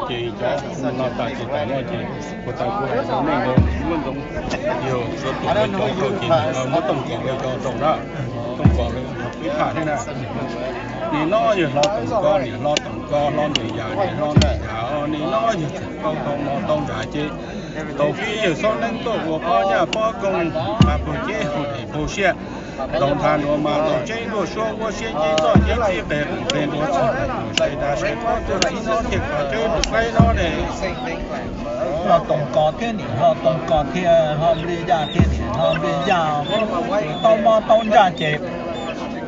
ces cov no tas ces tam no ces puag ta kuv hais rau nej nkaus, muab ntoo yog suav tuam rau cov rau ces nim no muab tooj kos rau cov rau na, tooj kos rau ib phaj thiab na. Nim no yawg hlob Toom Kos, niam hlob Toom Kos, hlob Npis Yas, niam hlob Npis Yas, nim no yawg txawm tau tau mov tau ntsaj ces tau fib yawg Xaub Neeb tuaj ua poj niam poj koob, qab pug ceb haus dej haus siab, ntaus ntaj nruas mas ntaus tsheb nruas suab, ua siab ncib txoj ncib txib qe qe nruas txog, sai da sai qhuab tuaj txib no thiaj kov cawb tus qaib no ne. Hlob Toom Kos thiab niam hlob Toom Kos thiab hlob Npis Yas thiab niam hlob Npis Yas tau mov tau ntsaj ces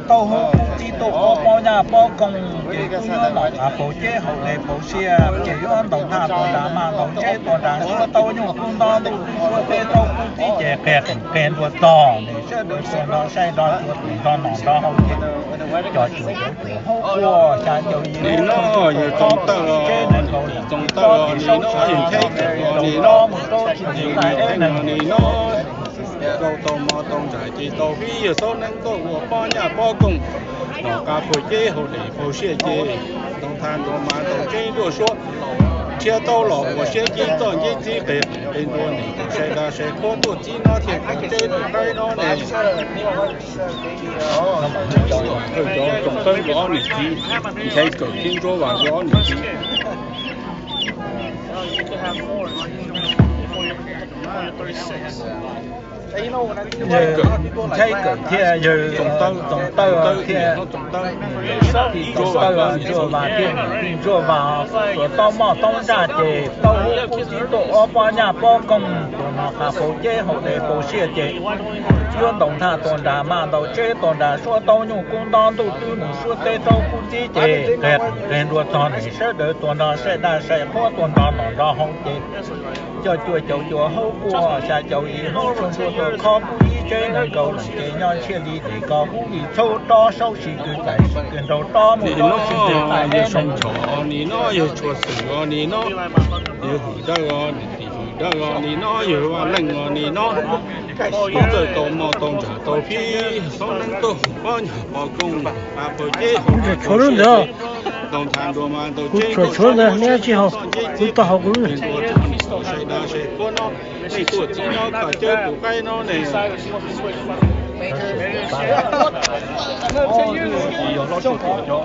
tau hu kuv txiv tuaj ua poj niam poj koob ces kuj yuav noj qab pug ceb haus dej haus siab ces yuav ntaus ntaj tua nra mas ntaus tsheb tua nra suab tau nyuj kub ntab ntuj suab teb rau kub txib ces qe qe nruas txog, nws sawv daws tuaj nrog sai da tuaj nrog noj nrog haus ces cov cuas cov cuas hauv ua xya caum yim nim no yawg Toom Tawj, Toom Tawj nim no yawg Ncheb Kawm nim no, nim no tau tau mov tau ntsaj ces tau fib yawg Xaub Neeb tuaj ua poj niam poj koob, noj qab pug ceb haus dej haus siab ces ntaus ntaj nruas mas ntaus tsheb nruas suab, thiaj tau los ua siab ncib txoj ncib txib qe qe nruas, nim tus sai da sai qhuab tuaj txib no thiaj kov cawb tus qaib no ne. Cov Toom Tawj nkawd ob niam txiv, Ncheb Kawm thiab Ntsuab Vas nkawd ob niam txiv. Ncheb Kawm thiab yawg Toom Tawj thiab Toom Tawj, Ntsuab Vas thiab Ntsuab Vas thiab Ntsuab Vas tau mov tau ntsaj ces tau hu kuv txiv tuaj ua poj niam poj koob, tuaj noj qab pug ceb haus dej haus siab ces yuav ntaus ntaj tua nra mas ntaus tsheb tua nra suab tau nyuj kub ntab ntuj twb mus suab teb rau kub txib ces qe qe nruas txog, nws sawv daws tuaj nrog sai da sai qhuab tuaj nrog noj nrog haus ces cov cuas cov cuas hauv ua xya caum yim hoob tsuag ntsuag, tuaj khob kub ib tsheb nees nkaum leej ces nyob ntshiab li, nim kos kub li txhub rob saub sib kws txais sib kws nraug rob mus nim no yawg Soo Nchos, nim no yawg Tshuaj Xwm, nim no yawg Hwm Dawb, niam tij Hwm Dawb, nim no yawg Vaj Leej, nim no kuv txawm tau mov tau ntsaj tau fib Xaub Neeb tuaj ua poj niam poj koob, qab pug ceb haus dej haus siab ces ntaus ntaj nruas mas ntaus tsheb nruas suab, ua siab ncib txoj ncib txib qe qe nruas txog, nim tus sai da sai qhuab no, nej tuaj txib no kov cawb tus qaib no ne. Yog hlob Tshuaj Tuam cov.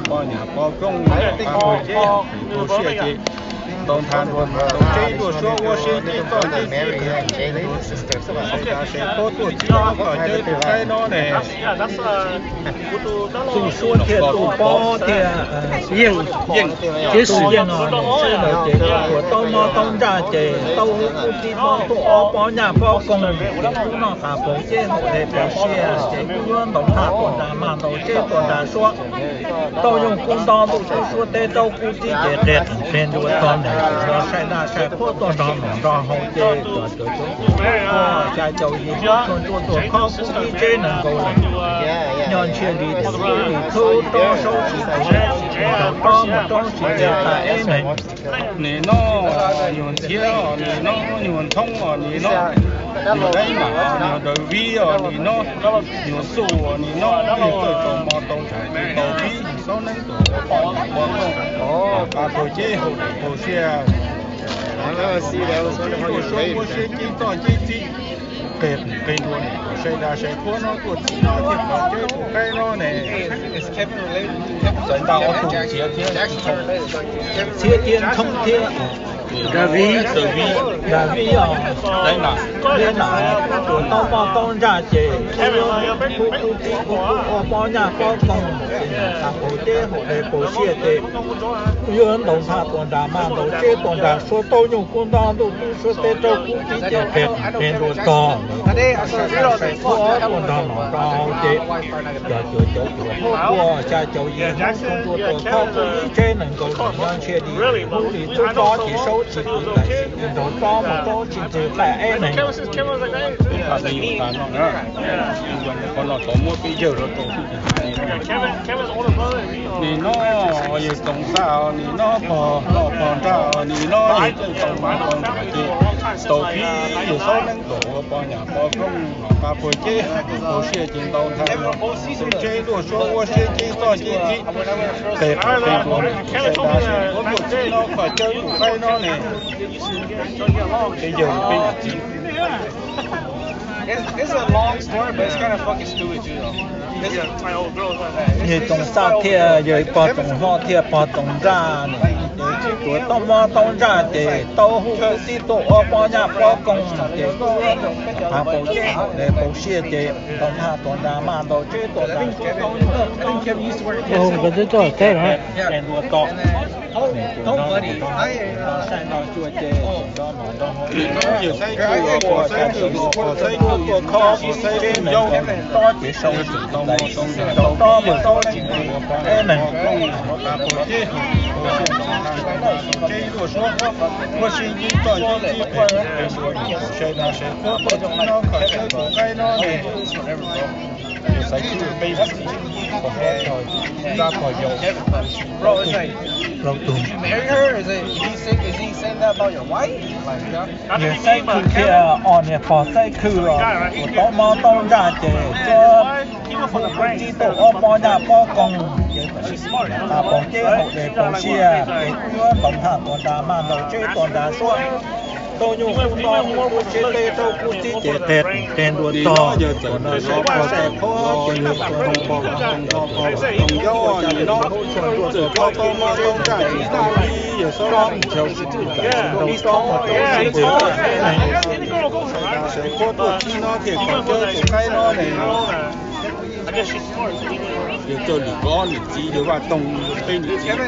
poj niam poj kooj, pab pawg ceb, pab siab ces tau nthav nrua ntau teb tuaj suab ua siab cib txoj cib txij, sai dab sai qhuab tuaj txib no kom cawb tus qaib no ne. Tus suab thiaj tus pob thiaj yeej, yeej, tus yeej no nws sawv daws ces ua taub mob taub ntsaj ces tau hu kub tib pob tuaj ob pob nyaj pob koog, ces kub noj qas paus ceb haus dej paus siab ces kub yuav ntaus nthaj tuaj nram mag ntaus ceb tuaj nram suab. Tau yoog kub nto ntuj tub suab teb rau kub tib ces qia qees qia ntua tog nws tus no sai daj sai qhuab tuaj nrog nom nrog haus ces cov cov cov xya caum yim hnub txhua ntsuab tuaj khob kub ib tsev nees nkaum leej. Nyob ntshiab li tus ub li thub roob saub tsis tus, mus rau roob mus roob tsis tus tas eb neeg. Nim no nyuag ntxhiab os, nim no nyuag ntxhoob os, nim no nyuag daim mam, nyuag daws vib os, nim no nyuag xuj os, nim no nyuag txawj tsaus mos tau tshais tau vib xob neeb tus ua poj niam ua kooj, qas paug ceb haus dej haus siab, tuaj suab ua siab cib txoj cib txij, qia qees qia ntua nws tus sai daj sai qhuab no tuaj txib no thiaj kom cawb tus qaib no ne. Txawm ntau ob tug ntxhiab thiab, ntxhiab thiab ntxhoob thiab, Daviv, Daviv os, Deb Nam, ua taub pob taub ntsaj ces kub kub tib kub ua pob nyaj pob koog, qas paug ceb haus dej paus siab ces yuav ntaus nthaj tuaj nram mag ntaus ceb tuaj nram suab tau nyoog kub nto ntuj tub suab teb rau kub tib ces qia qees qia ntua tog, sai daj sai qhuab tuaj nrog nom nrog haus ces cov cov cov cov ua xya caum yim hnub txhua ntsuab tuaj khob kub ib tsev nees nkaum leej, nyob ntshiab li hnub li tub pob ces saub Tsis tau nrog tsob mus rau tsis ntxim qab eb neeg. Peb pab peb yuav tas no na, qhov no tau muab peb yawg rau rau. Nim no yawg Toom Xaj, nim no pog no pog nraj, nim no yawg Toom Xaj ces tau pib yawg Xab Neeb Tuam ua poj niam poj koob los qab puag ceb, puag siab ces ntau nthav no, txawm tsheb luaj suab ua siab ntsib txoj ntsib txiv, qe qe ntua, qe da seb ua tuaj txib no kom cawb tus qaib no ne. Peb yawg peb niam txiv. Yawg Toom Xaj thiaj yawg pog Toom Hlob thiaj pog Toom Nraj ne, ces tsuas tau mob tau ntsaj ces tau hu txib tuaj ua poj niam poj koob ces kuj ua ntau nthav paus ceb haum le paus siab ces ntau nthav tuaj nram maj ntau tsheb tuaj nram suab tau ntau nthav tuaj nram suab tau nyuj kub nto ntuj kub suab teb rau qaib no ne. Yawg Xaiv Kws, pog Xaiv Kws, pog Xaiv Kws ua khob, pog Xaiv Kws yau, tob ces sau tau mus tau leej tau tob mus tau leej ua poj niam poj koob, ua tas pog ceb haum, ua siab ntau nthav ntau nthav txaus tsheb luaj suab, ua siab ntsib txoj ntsib txiv pem pem ua sai da sai khuab tuaj txib no kom cawb tus qaib no ne. Yawg Xaiv Kws peb niam txiv, pog Xaiv Kws, nraj pog yau, plaub tug. Yawg Xaiv Kws thiaj ob niag pog Xaiv Kws los tsuas tau mob tau ntsaj ces tsuas hu txib tuaj ua poj niam poj koob ces tas paus ceb haum le paus siab ces kuj yuav ntau nthav tuaj nram maj ntau tsheb tuaj nram suab tau nyuj kub nto ntuj kub suab teb rau kub txib ces qe qe ntua tog. Yawg txawm nrog pog Xaiv Kws, pog Xaiv Kws, pog Xaiv Kws yau nim no txawm tau tau mob tau ntsaj tsis tas li, yawg Xaiv Kws tsis tau tau mob tau ntsaj ces sai da sai khuab tuaj txib no thiaj kom cawb tus qaib no ne. Yawg Txawj Lwm ob niam txiv, yawg Vaj Toog peb niam txiv.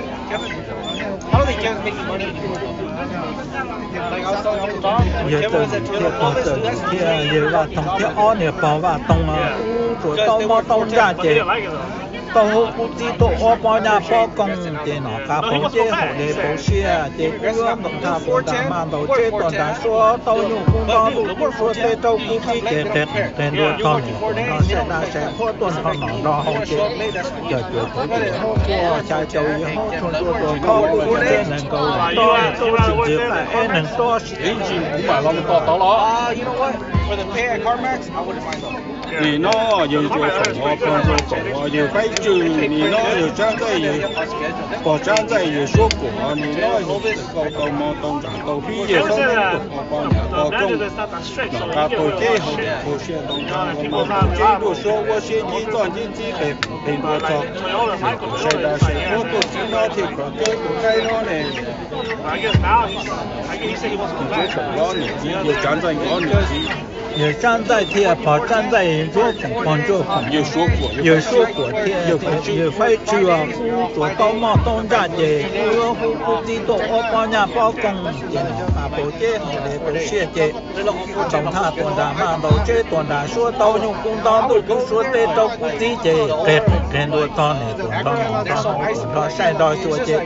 Yawg Txawj Lwm thiab pog Txawj Lwm thiab yawg Vaj Toog thiab ob niag pog Vaj Toog kuj tsuas tau mob tau ntsaj ces tau hu kub txib tuaj ua poj niam poj koob ces nom qab paus ceb haum le paus siab ces kuj yuav ntau nthav tuaj nram maj ntau tsheb tuaj nram suab tau nyuj kub nto ntuj kub suab teb rau kub txib ces qe qe ntua tog nim no sai da sai khuab tuaj nrho nom nrog haus ces cov cuav tauv ces hauv quaj xya caum yim hauv tshuaj ntsuab tuaj khob kuj ib tsev neeg nkaus tau tau tsis ntxim qab eb neeg tau. Ib ntsis kuv mam los mus tos tod los. Nim no yawg Ntsuag Toom, pog Ntsuag Toom, yawg Faib Tswb, nim no yawg Tsab Ntxaij, pog Tsab Ntxaij, yawg Suab Kuam, nim no yawg tau tau mob tau ntsaj tau pib yawg Xab Neeb Tuam ua poj niam poj koob, nom qab paus ceb haum paus siab ntau nthav ua mob tau tsheb luaj suab ua siab ntsib txoj ntsib txiv pem pem ntua tog. Sai da sai khuab tuaj txib no thiaj kom cawb tus qaib no ne. Ntsuag Toom ob niam txiv, yawg Tsab Ntxaij ob niam txiv. Yawg Tsab Ntxaij thiab pog Tsab Ntxaij, Ntsuag Toom, pog Ntsuag Toom, yawg Suab Kuam thiab yawg Faib Tswb kuj tsuas tau mob tau ntsaj ces kuj yuav hu kub txib tuaj ua poj niam poj koob ces nom qab paus ceb haum le paus siab ces ntau nthav tuaj nram maj ntau tsheb tuaj nram suab tau nyuj kub nto ntuj kub suab teb rau kub txib ces qe qe ntua tog nim tuaj nrog nom nrog haus tuaj nrog saib nrog xyuas ces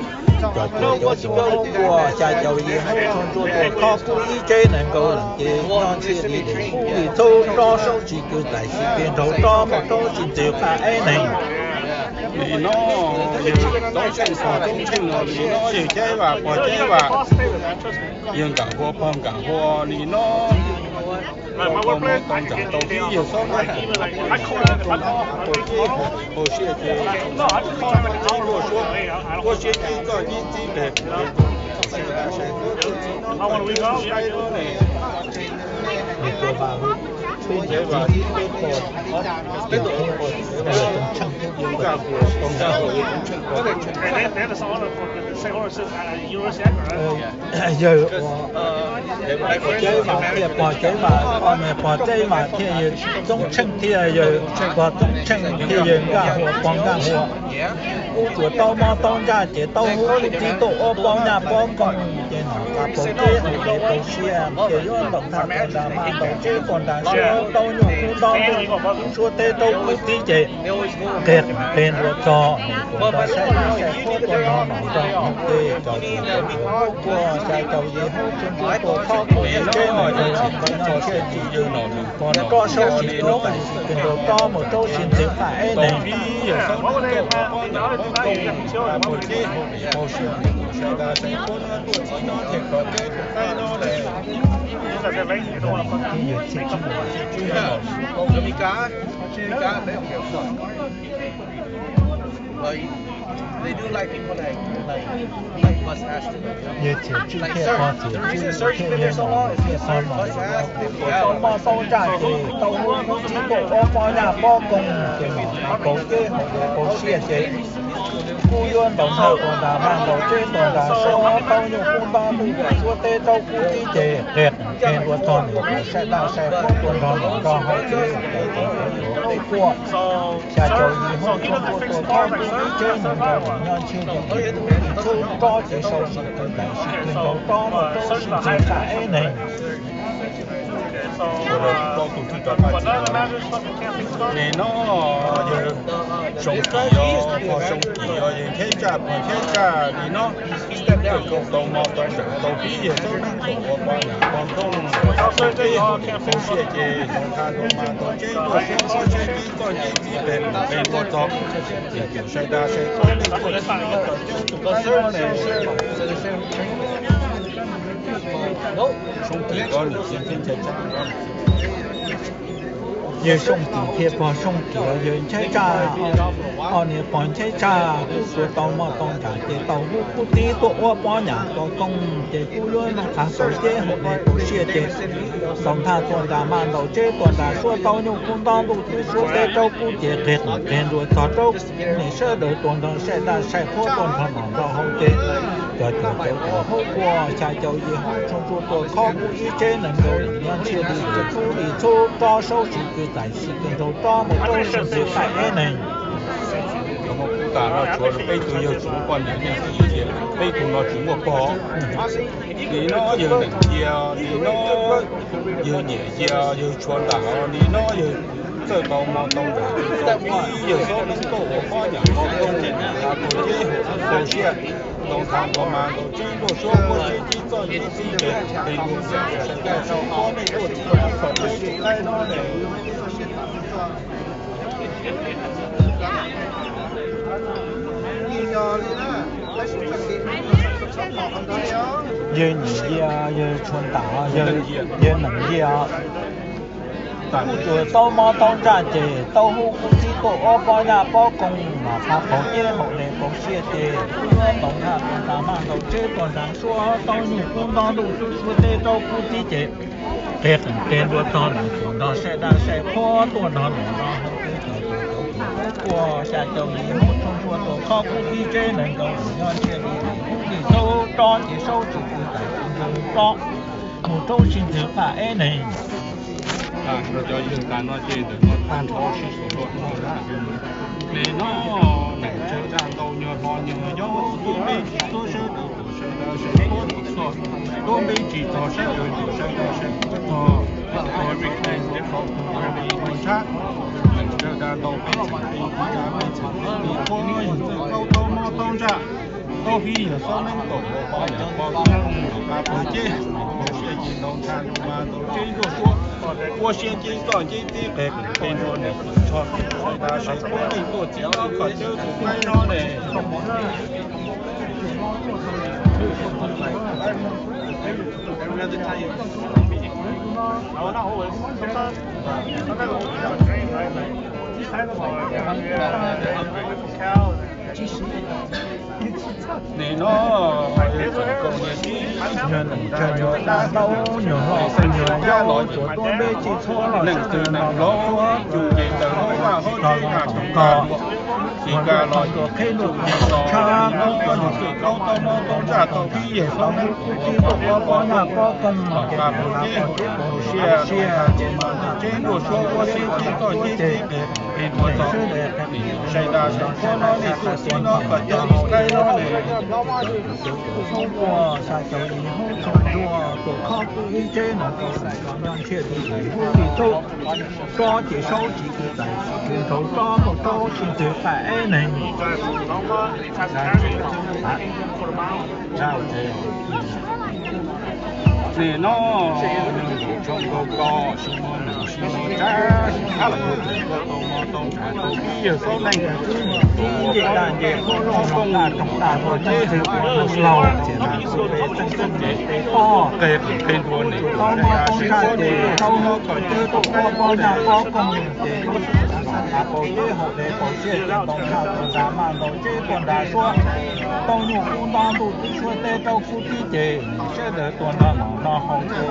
cov cuav cov cuav hauv quaj xya caum yim hauv tshuaj ntsuab tuaj khob kuj ib tsev neeg nkaus leej ces nyob ntshiab li dej kuj li txhub rov saub tsis kwv txais sib pes nraug rov mus rau tsis ntxim qab eb neeg. Nim no yawg Txoov Tsheej, pog Txoov Tsheej no, nim no yawg Caib Vaj, pog Caib Vaj, yawg Nkam Hua, pog Nkam Hua, nim no tau mob tau ntsaj tau pib yawg Xob Nab Hais, tau mob tau ntsaj tau pib, paus siab ces tau mob tau ntsaj tau pib luaj suab, ua siab ntsib txoj ntsib txiv pem pem ntua tog sai da sai khuab tuaj txib no thiaj kom cawb tus qaib no ne. Peb niam txiv, peb pog, yawg Txoov Tsheej thiab yawg Nkam Hua, pog Nkam Hua, yawg Txoov Tsheej, pog Nkam Hua. Yawg ua Caib Vaj thiab pog Caib Vaj, ob niag pog Caib Vaj thiab yawg Txoov Tsheej thiab yawg pog Txoov Tsheej thiab yawg Nkaj Hua pog Nkaj Hua, kuj tsuas tau mob tau ntsaj ces tau hu txib tuaj ua poj niam poj koob ces nom qab paus ceb haum le paus siab ces yuav ntau nthav tuaj nram maj ntau tsheb tuaj nram suab tau nyuj kub nto ntuj kub suab teb rau kub txib ces qe qe ntua tog nim tuaj nrog saib nab saib khuab tuaj nrog nom nrog Tej cov txiv cov muam, kuv xya caum yim hub tsuag tsuag tuaj khob kuv ib tsev neeg rau sim koj nyob tsiab dim, rau saub sim kuv tais sim kawg nrau rov mus rau sib ntxwv paj eb neeg. Tau vib yawg Xab Neeb Tauj ua pob nyam pov kooj, a puag ceb hauv pem hauv siab, sai das sai khuab no tuaj txib no thiaj kom ceb tus qaib no lawm. Yawg Txhiaj Tswb, Txhiaj Tswb, Txhiaj Tswb. They do like people like, like, being bus ass to them, you know? Yawg Txhiaj Tswb thiaj pog Txhiaj Tswb thiaj nyiam nws thiaj pog nws. Tau moj tau ntsaj ces tau hub tib tug ob pob nyam pov kooj ces nws pov ceb hauv pem pov siab ces kuj yuav ntaus nrag tuaj nrag, mag ntaus tseb tuaj nrag, suab tau nyuj kub ntab ntuj tuaj suab teb rau kuv tib ces qiag qiag dua txog nws, sai das sai khuab tuaj nrog nws nrog hauv tsev, cov txiv cov muam, kuv xya caum yim hub tsuag tsuag tuaj khob kuv ib tsev neeg rau sim koj nyob tsiab dim, rov txog ces saub sim kuv tais sim kawg nrau rov mus rau sib ntxwv paj eb neeg. Nim no yawg Soo Kim, yog pog Soo Kim, yog yawg Ncheb Tsaj, pog Ncheb Tsaj. Nim no tau mov tau ntsaj, tau vib yawg Xab Neeb Tauj ua pob nyam pov kooj, tau ceb hauv pem pov siab ces ntaus nrag ntaus mas ntaus tseb tuaj suab pob siab ceb txoj ceb txib pem pem dua txog, ces tus sai das sai khuab no tuaj txib no kom ceb tus qaib no ne. Soo Kim, koj niam txiv thiab Ncheb Tsaj. Yawg Soo Kim thiaj pog Soo Kim, yawg Ncheb Tsaj, ob niam pog Ncheb Tsaj kuj tau moj tau ntsaj ces tau hub kuv tib tuaj ua pob nyam pov kooj ces kuj yuav ntaus nrag ntaus tseb hauv pem pov siab ces ntaus nrag tuaj nrag, mag ntaus tseb tuaj nrag, suab tau nyuj kub ntab ntuj twb suab teb rau kuv ces qiag qiag dua txog rau nej sawv daws tuaj nrog sai das sai khuab tuaj nrog nws nrog hauv tsev. Cov txiv cov muam, kuv xya caum yim hub tsuag tsuag tuaj khob kuv ib tsev neeg rau sim koj nyob tsiab dim, rov txog ces saub sim kuv tais sim kawg nrau rov mus rau sib ntxwv paj eb neeg. Cov muam, kuv tas no tshuav peb tug yawg tsis muaj poj niam, nej txiv tias peb tug no tsis muaj pog. Nim no yawg Neej Cia, nim no yawg Nyiam Cia, yawg Tshuav Ntam, nim no yawg txawj tau mov tau ntsaj, tau vib yawg Xab Neeb Tauj ua pob nyam pov kooj ces ntaus nrag ntaus tseb hauv pem pov siab, ntaus nrag ntaus mas ntaus tseb tuaj suab pob siab ceb txoj ceb txib pem pem dua txog, sai das sai khuab no tuaj txib no kom ceb tus qaib no ne. Yawg Nyiam Cia, yawg Tshuav Ntam, yawg Neej Cia, kuj tsuas tau mov tau ntsaj ces tau hub kuv tib tuaj ua pob nyam pov kooj, mas pov ceb hauv pem pov siab ces kuj yuav ntaus nrag tuaj nrag, mag ntaus tseb tuaj nrag, suab tau nyuj kub ntab ntuj twb suab teb rau kuv tib ces qiag qiag dua txog nws tuaj nrog sai das sai khuab tuaj nrog nws nrog hauv tsev, cov txiv cov muam, kuv xya caum yim hub tsuag tsuag tuaj khob kuv ib tsev neeg rau sim koj nyob tsiab dim, rov txog ces saub sim kuv tais sim kawg nrau rov mus rau sib ntxwv paj eb neeg. Cov yawg tas no ces ntawm no tag nrho sib xus dua. Nim no neeg tseem tsam ntau, nyuag hlo nyuag nyob, tuab npe tsis tuab sawb daws tuaj sai das sai khuab tuaj txog, tuab npe tsis txog sawb daws tuaj sai das sai khuab txog. Ua vim neeg tseem tau tus ua vim ua tshab, neeg tseem tsam ntau, peb txheem peb txheem peb txheem peb txheem peb, yawg txawj tau tau mov tau ntsaj, tau vib yawg Xab Neeb Tauj ua pob nyam pov kooj, ntaus nrag ntaus tseb hauv pem pov siab ces ntaus nrag ntaus mas ntaus tseb tuaj suab pob siab ceb txoj ceb txib pem pem dua txog, sai das sai khuab no tuaj txib no kom ceb tus qaib no ne. Nim no yawg txawm kaum niam txiv, nyuag neej tsa nyuag dab laug, nyuag hlob nyuag yau, tuav tuab npe tsis txhob los, neej twg neej laus, cug ces tawm hauv vaj hauv tsev, tog los tog, tsis kam los qhib luag tshab, nim no yawg txawm tau tau mov tau ntsaj, tau vib yawg Xab Neeb Tauj ua pob nyam pov kooj, ntaus nrag ntaus tseb hauv pem pov siab, ces mas ntaus tseb tuaj suab pob siab ceb txoj ceb txib pem pem dua txog, sai das sai khuab no nej tuaj txib no kom ceb tus qaib no ne. Kuv xya caum yim hub tsuag tsuag tuaj khob kuv ib tsev neeg rau sim koj nyob tsiab dim, rov txog ces saub sim kuv tais sim kawg nrau rov mus rau sib ntxwv paj Neeg, nim no neeg nkaum tshooj nkaus ko, sib muab neeg sib muab tsab, sib thab los yug tus ko tau mo tau ntshav tau pib yawg xaub neeg, tus uas pob ncej pob zeb rooj tag rooj ceb tus uas laug ces mas txheej txheej ces pog qe qees qe ntua nim tus tau mo tau ntshav ces tau nyob kom cawv tau pob pob ntshav pob koog ces lub sij hawm no ntshav paus ceb haus dev paus siab ces tau ntshav tuaj nrad maj ntaus ceb tuaj nrad suab, tau nyuj kub ntab ntuj tib suab teb rau kub tib ces sawv daws tuaj nrog mov nrog haus ces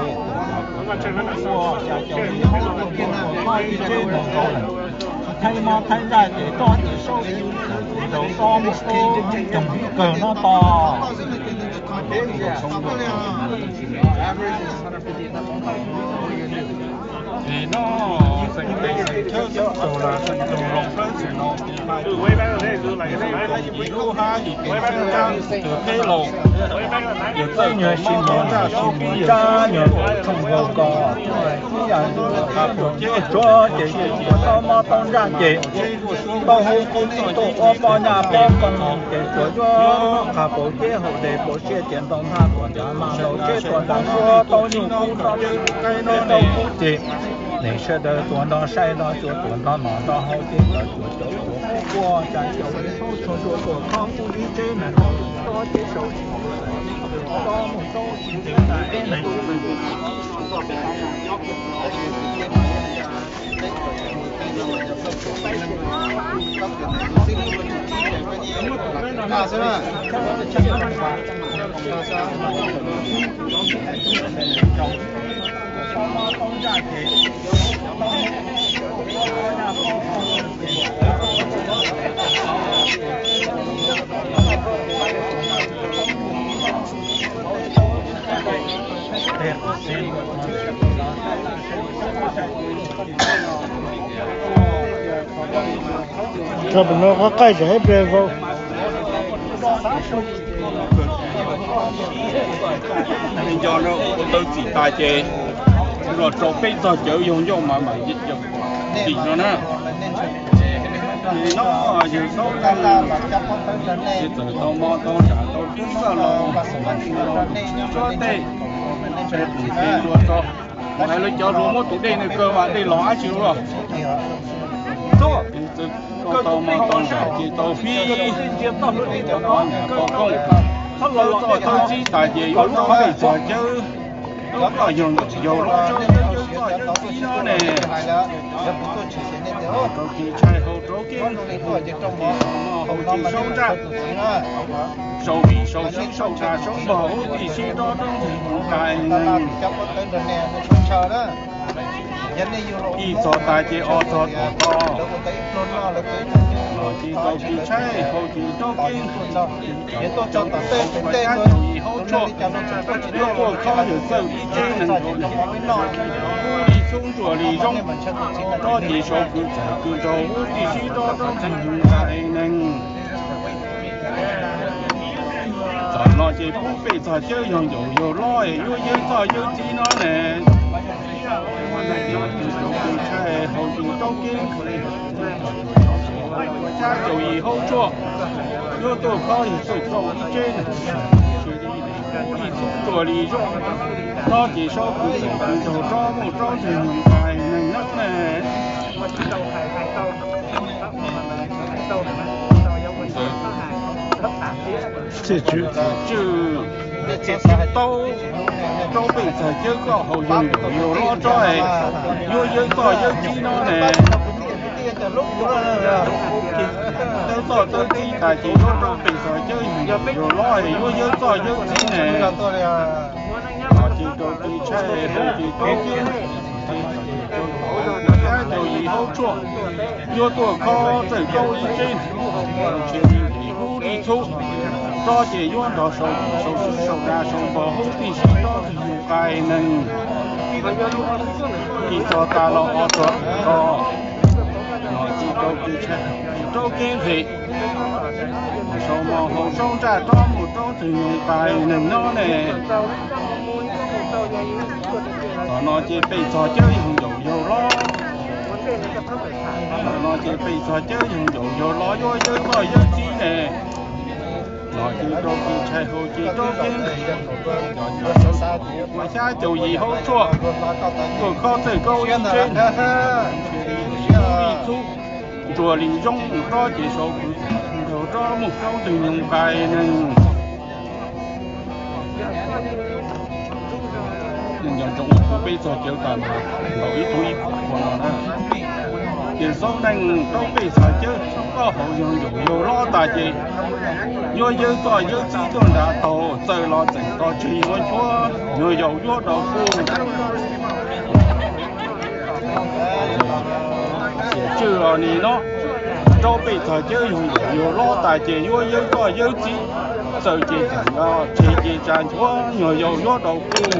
ua xya caum yim haub tuaj tuaj tuaj txhob ib tsev neeg nkaus lawm. Thaij mab thaij ntsaj ces txob ces saub ces nraus tob mus tob coog ib kawg no tos. Nim no xeem teb xeem chaw txhua tus los xeem tus hloov plawb txhua no ib lub hab ib kev sib tab tus theb laus, yawg txawj tus mob ntsaj tus mob ntsaj, yawg tshooj nkaus ko, ib yam nkaus qha paus ceb tsuav ces yawg tsuas tau mob tau ntsaj ces tau hu kuv tij tuaj ua poj nyaj pab ko ces tsuas yuav qha paus ceb haus dev paus siab ces ntau ntshav tuaj nrad mas ntaus ceb tuaj nrad suab tau nyuj kub ntab ntuj tib suab teb rau kub ces neeg sawv daws tuaj nrog saib nrog xyuas tuaj nrog mov nrog haus ces lawv tsuas cov uas quaj cas caum ib tug txhua tus tuaj khob kub ib tsev neeg nkaus lawm txhob ces sau tsis tau lawm txhob mus txhob tsis tau lawm. Tso pem no qhov qaij tsam ib pliag vau. Nco no ua tau txim tas ces los rau peb txog cawv yog ncauj mas mam dim no na. Ces no yawg xaub neeg ces txawm tau mo tau ntshav tau pib txoj los tsuav tej, ntshe tus dej luag tso, hais lawv cov hluas muab tus dej nws kaw mas dej los dab tsi luag. Txhob, tau mo tau ntshav ces tau pib, tau nyam tau koob, txawj txog txawj txib tas ces yuav rov pem txog cawv. Lub koj yog yawg lub tsob yawg txoj yawg txib no ne. Rau kis tshai hau rau keeb, hau ces sau ntsaj, sau vim sau sib sau tsa sau npog hub tib sib rov rau ntxwg mus tais neeg. Ib txog tas ces ob txog tom tod, ces rau kis tshai hau ces rau keeb, cov caum yim hau tshuaj, yuav tuaj khob yawg txawj ib tsev neeg nkaus li, hub li txhub ntsuam li zoo, rov ces sau kwv txawm kwv nraug hub tib sib rov rau ntxwg mus tais neeg. Txog no ces pub pem txog cawv yog ncaus yawg loj es yuav yawg txoj yawg txib no ne. Rau kis tshai hau ces rau keeb, cab caum yim hau tshuaj, yuav tuaj khob yawg txawj rau ib tsev neeg, hub li txhub ntsuam li zoo, rov ces sau kwv txawm kwv nraug rov mus rau ntxwg mus tais neeg no ne. Tswj, tswj, rau pem txog cawv koj haus yawg ncaus yawg loj rov es yuav yawg txoj yawg txib no ne. Tawb txoj tawb txib tas ces yuav rau pem txog cawv yawg ncaus yawg loj es yuav yawg txoj yawg txib ne. Ces rau kis tshai hau ces rau keeb, cab caum yim hau tshuaj, yuav tuaj khob txawj rau ib tsev neeg, hub li txhub, rov ces yuav nrog sau vim sau sib sau tsa sau npog hub tib sib rov ntxwg mus tais neeg. Kis txog tas los ob txog tod, ces rau kis tshai, rau keeb nqhis, sau mos hau sau ntsaj rov mus rau ntxwg mus tais neeg no ne. Txog no ces pem txog cawv yawg ncaus yawg loj, Ntawm no ces pej txog cawb yawg ncaus yawg los yuav yawg txoj yawg txib ne. Los ces rau kev ntshai hauv ces rau kev ntshai, ua xyab caum yim hauv tshuaj, tuaj khob txawj kaub ib tsev, ntsuag li zoo mus rov ces sau kwv nraug rov mus rau ntwg nyoog nqai neeg. Nco ntsoov kuv peb txog cawv tas mas ntaus ib tug ib puas no na. Ces xaub neej rau pej txog cawb koj hauv yawg ncaus yawg los tas ces yuav yawg txoj yawg txib tuaj nrad taug txawm los txeem tos tseg yuav nchuav nyuag yaus yuav rau kuj. Xiam tswj los nim no rau pej txog cawb yawg ncaus yawg los tas ces yuav yawg txoj yawg txib txawm ces txeem los tseg ces tsa nchuav nyuag yaus yuav rau kuj.